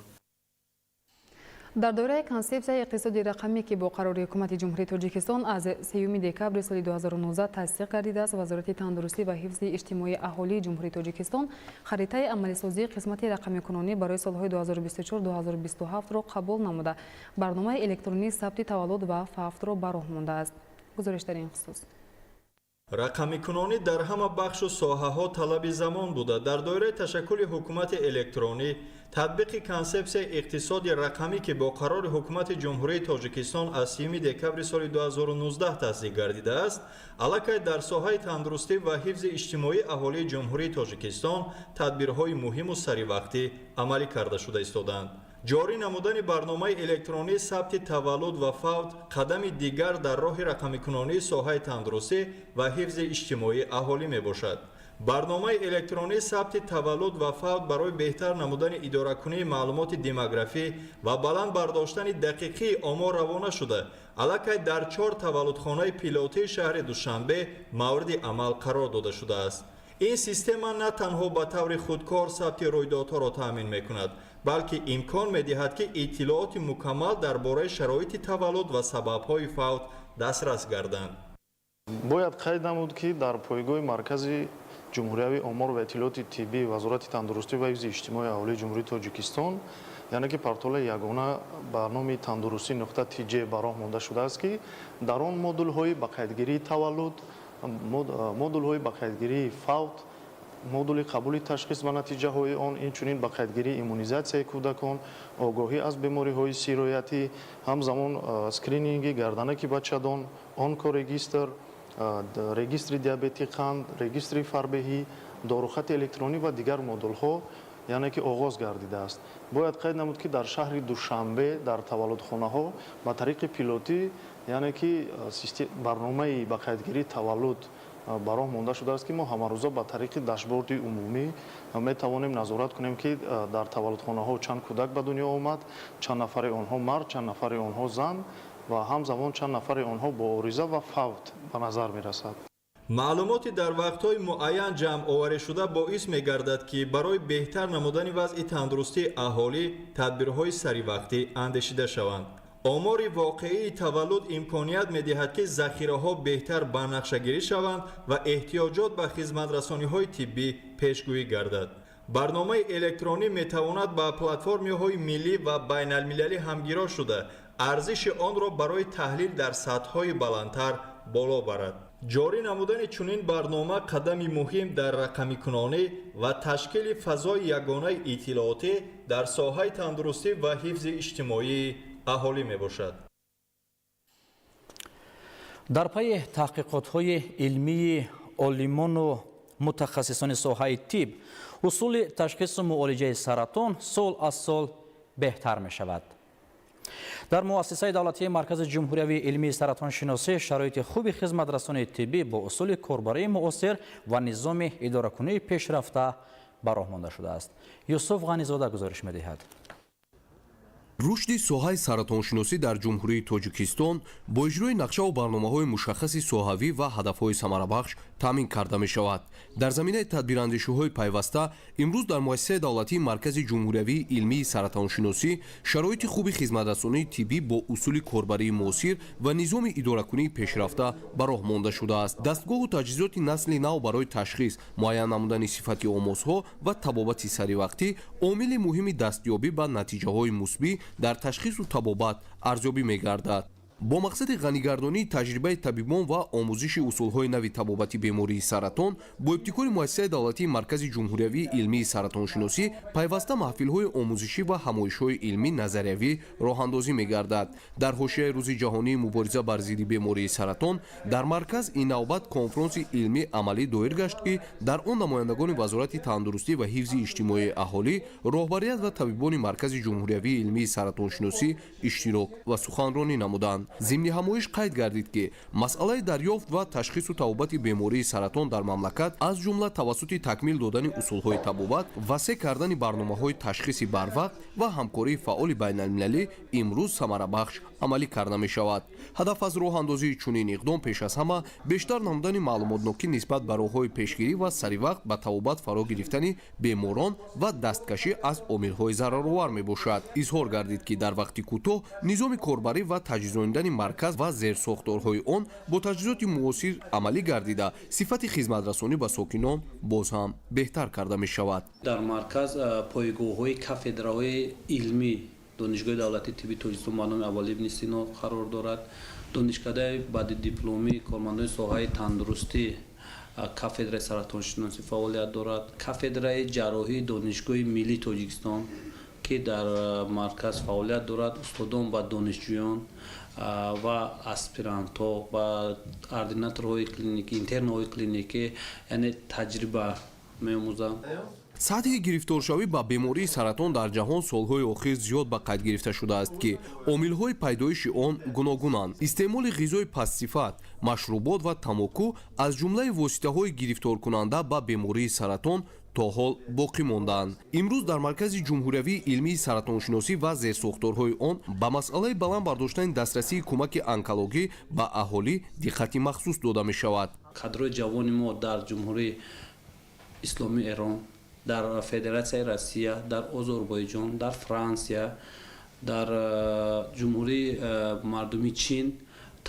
Дар доираи консепсияи иқтисоди рақамӣ, ки бо қарори Ҳукумати Ҷумҳурии Тоҷикистон аз 3 декабри соли 2019 тасдиқ гардидааст, Вазорати тандурустӣ ва ҳифзи иҷтимоии аҳолии Ҷумҳурии Тоҷикистон харитаи амалисозии қисмати рақамикунонӣ барои солҳои 2024-2027-ро қабул намуда, барномаи электронии сабти таваллуд ва фавтро ба роҳ мондааст. Гузориш дар ин хусус. Рақамикунонӣ дар ҳама бахшу соҳаҳо талаби замон буда, дар доираи ташаккули ҳукумати электронӣ, татбиқи консепсияи иқтисоди рақамӣ, ки бо қарори Ҳукумати Ҷумҳурии Тоҷикистон аз 3 декабри соли 2019 тасдиқ гардидааст, аллакай дар соҳаи тандурустӣ ва ҳифзи иҷтимоии аҳолии Ҷумҳурии Тоҷикистон тадбирҳои муҳиму саривақтӣ амалӣ карда шуда истодаанд. Ҷорӣ намудани барномаи электронии сабти таваллуд ва фавт қадами дигар дар роҳи рақамикунонии соҳаи тандурустӣ ва ҳифзи иҷтимоии аҳолӣ мебошад. Барномаи электронии сабти таваллуд ва фавт барои беҳтар намудани идоракунии маълумоти демографӣ ва баланд бардоштани дақиқии омор равона шуда, аллакай дар чор таваллудхонаи пилотии шаҳри Душанбе мавриди амал қарор дода шудааст. Ин система на танҳо ба таври худкор сабти рӯйдодҳоро таъмин мекунад, балки имкон медиҳад, ки иттилооти мукаммал дар бораи шароити таваллуд ва сабабҳои фавт дастрас гарданд. Бояд қайд намуд, ки дар пойгоҳи Маркази ҷумҳуриявии омор ва иттилооти тиббии Вазорати тандурустӣ ва ҳифзи иҷтимоии аҳолии Ҷумҳурии Тоҷикистон, яъне ки портали ягона ба номи тандурустӣ.тж ба роҳ монда шудааст, ки дар он модулҳои ба қайдгирии таваллуд, модулҳои ба қайдгирии фавт. Модули қабули ташхис ва натиҷаҳои он, инчунин ба қайдгирии иммунизатсияи кӯдакон, огоҳӣ аз бемориҳои сироятӣ, ҳамзамон скрининги гарданаки бачадон, онкорегистр, регистри диабети қанд, регистри фарбеҳӣ, дорухати электронӣ ва дигар модулҳо, яъне ки оғоз гардидааст. Бояд қайд намуд, ки дар шаҳри Душанбе дар таваллудхонаҳо ба тариқи пилотӣ, яъне ки барномаи ба қайдгирии таваллуд ба роҳ монда шудааст, ки мо ҳамарӯза ба тариқи дашборди умумӣ метавонем назорат кунем, ки дар таваллудхонаҳо чанд кӯдак ба дунё омад, чанд нафари онҳо мард, чанд нафари онҳо зан ва ҳамзамон чанд нафари онҳо бо ориза ва фавт ба назар мерасад. Маълумоти дар вақтҳои муайян ҷамъоварӣшуда боис мегардад, ки барои беҳтар намудани вазъи тандурустии аҳолӣ тадбирҳои саривақтӣ андешида шаванд. Омори воқеии таваллуд имконият медиҳад, ки захираҳо беҳтар банақшагирӣ шаванд ва эҳтиёҷот ба хизматрасониҳои тиббӣ пешгӯӣ гардад. Барномаи электронӣ метавонад ба платформаҳои миллӣ ва байналмилалӣ ҳамгиро шуда, арзиши онро барои таҳлил дар сатҳҳои баландтар боло барад. Ҷорӣ намудани чунин барнома қадами муҳим дар рақамикунонӣ ва ташкили фазои ягонаи иттилоотӣ дар соҳаи тандурустӣ ва ҳифзи иҷтимоии аҳолӣ мебошад. Дар пайи таҳқиқотҳои илмии олимону мутахассисони соҳаи тиб, усули ташхису муолиҷаи саратон сол аз сол беҳтар мешавад. Дар муассисаи давлатии Маркази ҷумҳуриявии илмии саратоншиносӣ шароити хуби хизматрасонии тиббӣ бо усули корбарии муосир ва низоми идоракунии пешрафта ба роҳ монда шудааст. Юсуф Ғанизода гузориш медиҳад. Рушди соҳаи саратоншиносӣ дар Ҷумҳурии Тоҷикистон бо иҷрои нақшаву барномаҳои мушаххаси соҳавӣ ва ҳадафҳои самарабахш таъмин карда мешавад. Дар заминаи тадбирандешиҳои пайваста имрӯз дар муассисаи давлатии Маркази ҷумҳуриявии илмии саратоншиносӣ шароити хуби хизматрасонии тиббӣ бо усули корбарии муосир ва низоми идоракунии пешрафта ба роҳ монда шудааст. Дастгоҳу таҷҳизоти насли нав барои ташхис, муайян намудани сифати омозҳо ва табобати саривақтӣ омили муҳими дастёбӣ ба натиҷаҳои мусбӣ дар ташхису табобат арзёбӣ мегардад. Бо мақсади ғанигардонии таҷрибаи табибон ва омӯзиши усулҳои нави табобати бемории саратон бо ибтикори муассисаи давлатии Маркази ҷумҳуриявии илмии саратоншиносӣ пайваста маҳфилҳои омӯзишӣ ва ҳамоишҳои илмӣ назариявӣ роҳандозӣ мегардад. Дар ҳошияи Рӯзи ҷаҳонии мубориза бар зидди бемории саратон дар марказ ин навбат конфронси илмӣ амалӣ доир гашт, ки дар он намояндагони Вазорати тандурустӣ ва ҳифзи иҷтимоии аҳолӣ, роҳбарият ва табибони Маркази ҷумҳуриявии илмии саратоншиносӣ иштирок ва суханронӣ намуданд. Зимни ҳамоиш қайд гардид, ки масъалаи дарёфт ва ташхису табобати бемории саратон дар мамлакат, аз ҷумла тавассути такмил додани усулҳои табобат, васеъ кардани барномаҳои ташхиси барвақт ва ҳамкории фаъоли байналмилалӣ имрӯз самарабахш амалӣ карда мешавад. Ҳадаф аз роҳандозии чунин иқдом пеш аз ҳама бештар намудани маълумотнокӣ нисбат ба роҳҳои пешгирӣ ва саривақт ба табобат фаро гирифтани беморон ва дасткашӣ аз омилҳои зараровар мебошад. Изҳор гардид, ки дар вақти кӯтоҳ низоми корбарӣ ва таҷҳизонидани марказ ва зерсохторҳои он бо таҷҳизоти муосир амалӣ гардида, сифати хизматрасонӣ ба сокинон боз ҳам беҳтар карда мешавад. Дар марказ пойгоҳҳои кафедраҳои илмӣ Донишгоҳи давлатии тибби Тоҷикистон ба номи Абуалӣ ибни Сино қарор дорад, донишкадаи баъдидипломии кормандони соҳаи тандурустӣ, кафедраи саратоншиносӣ фаъолият дорад, кафедраи ҷарроҳии Донишгоҳи миллии Тоҷикистон, ки дар марказ фаъолият дорад. Устодон ба донишҷӯён ва аспирантҳо, ба ординаторҳои клиникӣ, интернҳои клиникӣ, яъне таҷриба меомӯзанд. Сатҳи гирифторшавӣ ба бемории саратон дар ҷаҳон солҳои охир зиёд ба қайд гирифта шудааст, ки омилҳои пайдоиши он гуногунанд. Истеъмоли ғизои пастсифат, машрубот ва тамоку аз ҷумлаи воситаҳои гирифторкунанда ба бемории саратон то ҳол боқӣ мондаанд. Имрӯз дар Маркази ҷумҳуриявии илмии саратоншиносӣ ва зерсохторҳои он ба масъалаи баланд бардоштани дастрасии кӯмаки онкологӣ ба аҳолӣ диққати махсус дода мешавад. Кадрҳои ҷавони мо дар Ҷумҳурии Исломии Эрон, дар Федератсияи Россия, дар Озарбойҷон, дар Франсия, дар Ҷумҳурии Мардумии Чин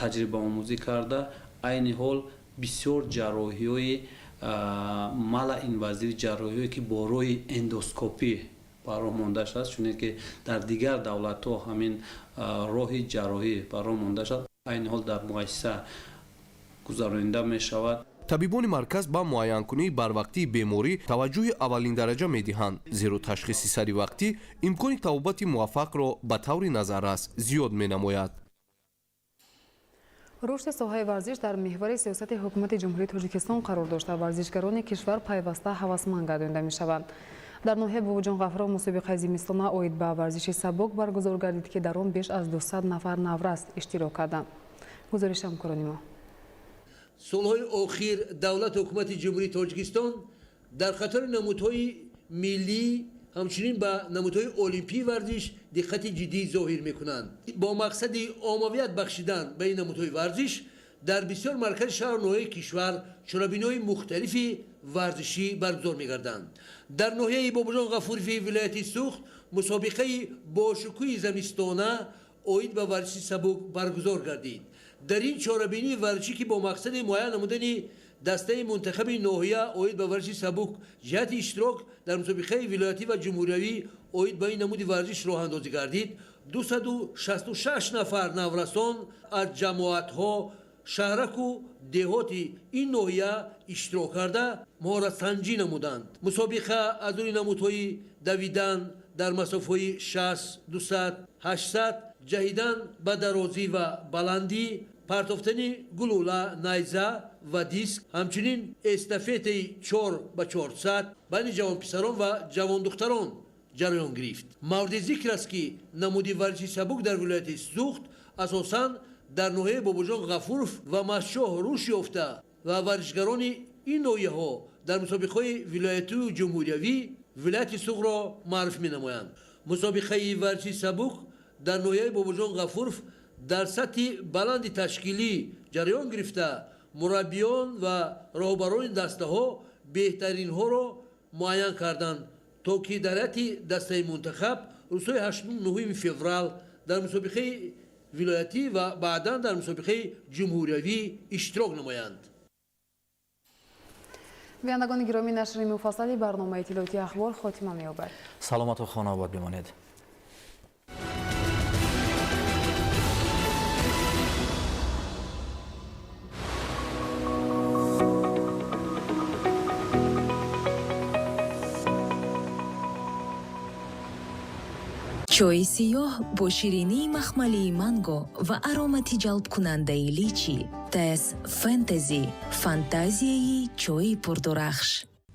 таҷрибаомӯзӣ карда, айни ҳол бисёр ҷарроҳиҳои малоинвазив, ҷарроҳиҳое ки бо роҳи эндоскопӣ ба роҳ монда шудааст, чуне ки дар дигар давлатҳо ҳамин роҳи ҷарроҳӣ ба роҳ монда шудааст, айни ҳол дар муассиса гузаронида мешавад. Табибони марказ ба муайянкунии барвақтии беморӣ таваҷҷӯҳи аввалиндараҷа медиҳанд, зеро ташхиси саривақтӣ имкони табобати муваффақро ба таври назаррас зиёд менамояд. Рушди соҳаи варзиш дар меҳвари сиёсати ҳукумати Ҷумҳурии Тоҷикистон қарор дошта, варзишгарони кишвар пайваста ҳавасманд гардонида мешаванд. Дар ноҳияи Бобоҷон Ғафуров мусобиқаи зимистона оид ба варзиши сабук баргузор гардид, ки дар он беш аз 200 нафар наврас иштирок карданд. Гузориши ҳамкорони мо. Солҳои охир давлат ҳукумати Ҷумҳурии Тоҷикистон дар қатори намудҳои миллӣ ҳамчунин ба намудҳои олимпии варзиш диққати ҷиддӣ зоҳир мекунанд. Бо мақсади оммавият бахшидан ба ин намудҳои варзиш дар бисёр маркази шаҳру ноҳияи кишвар чорабиниҳои мухталифи варзишӣ баргузор мегарданд. Дар ноҳияи Бобоҷон Ғафурови вилояти Суғд мусобиқаи бошукӯҳи замистона оид ба варзиши сабук баргузор гардид. Дар ин чорабинии варзишӣ, ки бо мақсади муайян намудани дастаи мунтахаби ноҳия оид ба варзиши сабук ҷиҳати иштирок дар мусобиқаи вилоятӣ ва ҷумҳуриявӣ оид ба ин намуди варзиш роҳандозӣ гардид, 266 нафар наврасон аз ҷамоатҳо, шаҳраку деҳоти ин ноҳия иштирок карда маҳоратсанҷӣ намуданд. Мусобиқа аз рӯи намудҳои давидан дар масофаҳои 60, 200, 800, ҷаҳидан ба дарозӣ ва баландӣ, партофтани гулӯла, найза ва диск, ҳамчунин эстафетаи 4 ба 400 байни ҷавонписарон ва ҷавондухтарон ҷараён гирифт. Мавриди зикр аст, ки намуди варзиши сабук дар вилояти Суғд асосан дар ноҳияи Бобоҷон Ғафуров ва Мастчоҳ рушд ёфта ва варзишгарони ин ноҳияҳо дар мусобиқаҳои вилоятию ҷумҳуриявӣ вилояти Суғдро маъруф менамоянд. Мусобиқаи варзиши сабук дар ноҳияи Бобоҷон Ғафуров дар сатҳи баланди ташкилӣ ҷараён гирифта, мураббиён ва роҳбарони дастаҳо беҳтаринҳоро муайян карданд, то ки дар ҳайати дастаи мунтахаб рӯзҳои 8-9 феврал дар мусобиқаи вилоятӣ ва баъдан дар мусобиқаи ҷумҳуриявӣ иштирок намоянд. Бинандагони гиромӣ, нашри муфассали барномаи иттилоотии Ахбор хотима меёбад. Саломату хонаобод бимонед. Чойи сиёҳ бо ширинии махмалии манго ва аромати ҷалбкунандаи личи. Тес Фэнтези, фантазияи чойи пурдурахш.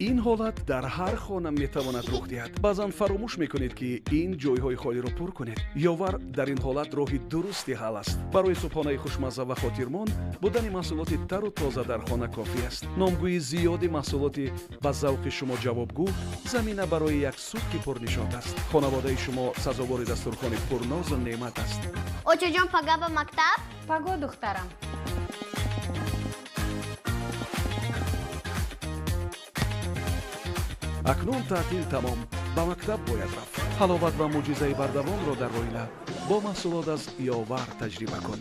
Ин ҳолат дар ҳар хона метавонад рух диҳад. Баъзан фаромӯш мекунед, ки ин ҷойҳои холиро пур кунед. Ёвар дар ин ҳолат роҳи дурусти ҳал аст. Барои субҳонаи хушмазза ва хотирмон будани маҳсулоти тару тоза дар хона кофӣ аст. Номгӯи зиёди маҳсулоти ба завқи шумо ҷавобгӯ замина барои як субҳи пурнишот аст. Хонаводаи шумо сазовори дастурхони пурнозу неъмат аст. Очаҷон, пага ба мактаб? Паго, духтарам. Акнун таътил тамом, ба мактаб бояд рафт. Ҳаловат ва мӯъҷизаи бардавомро дар оила бо маҳсулот аз Ёвар таҷриба кун.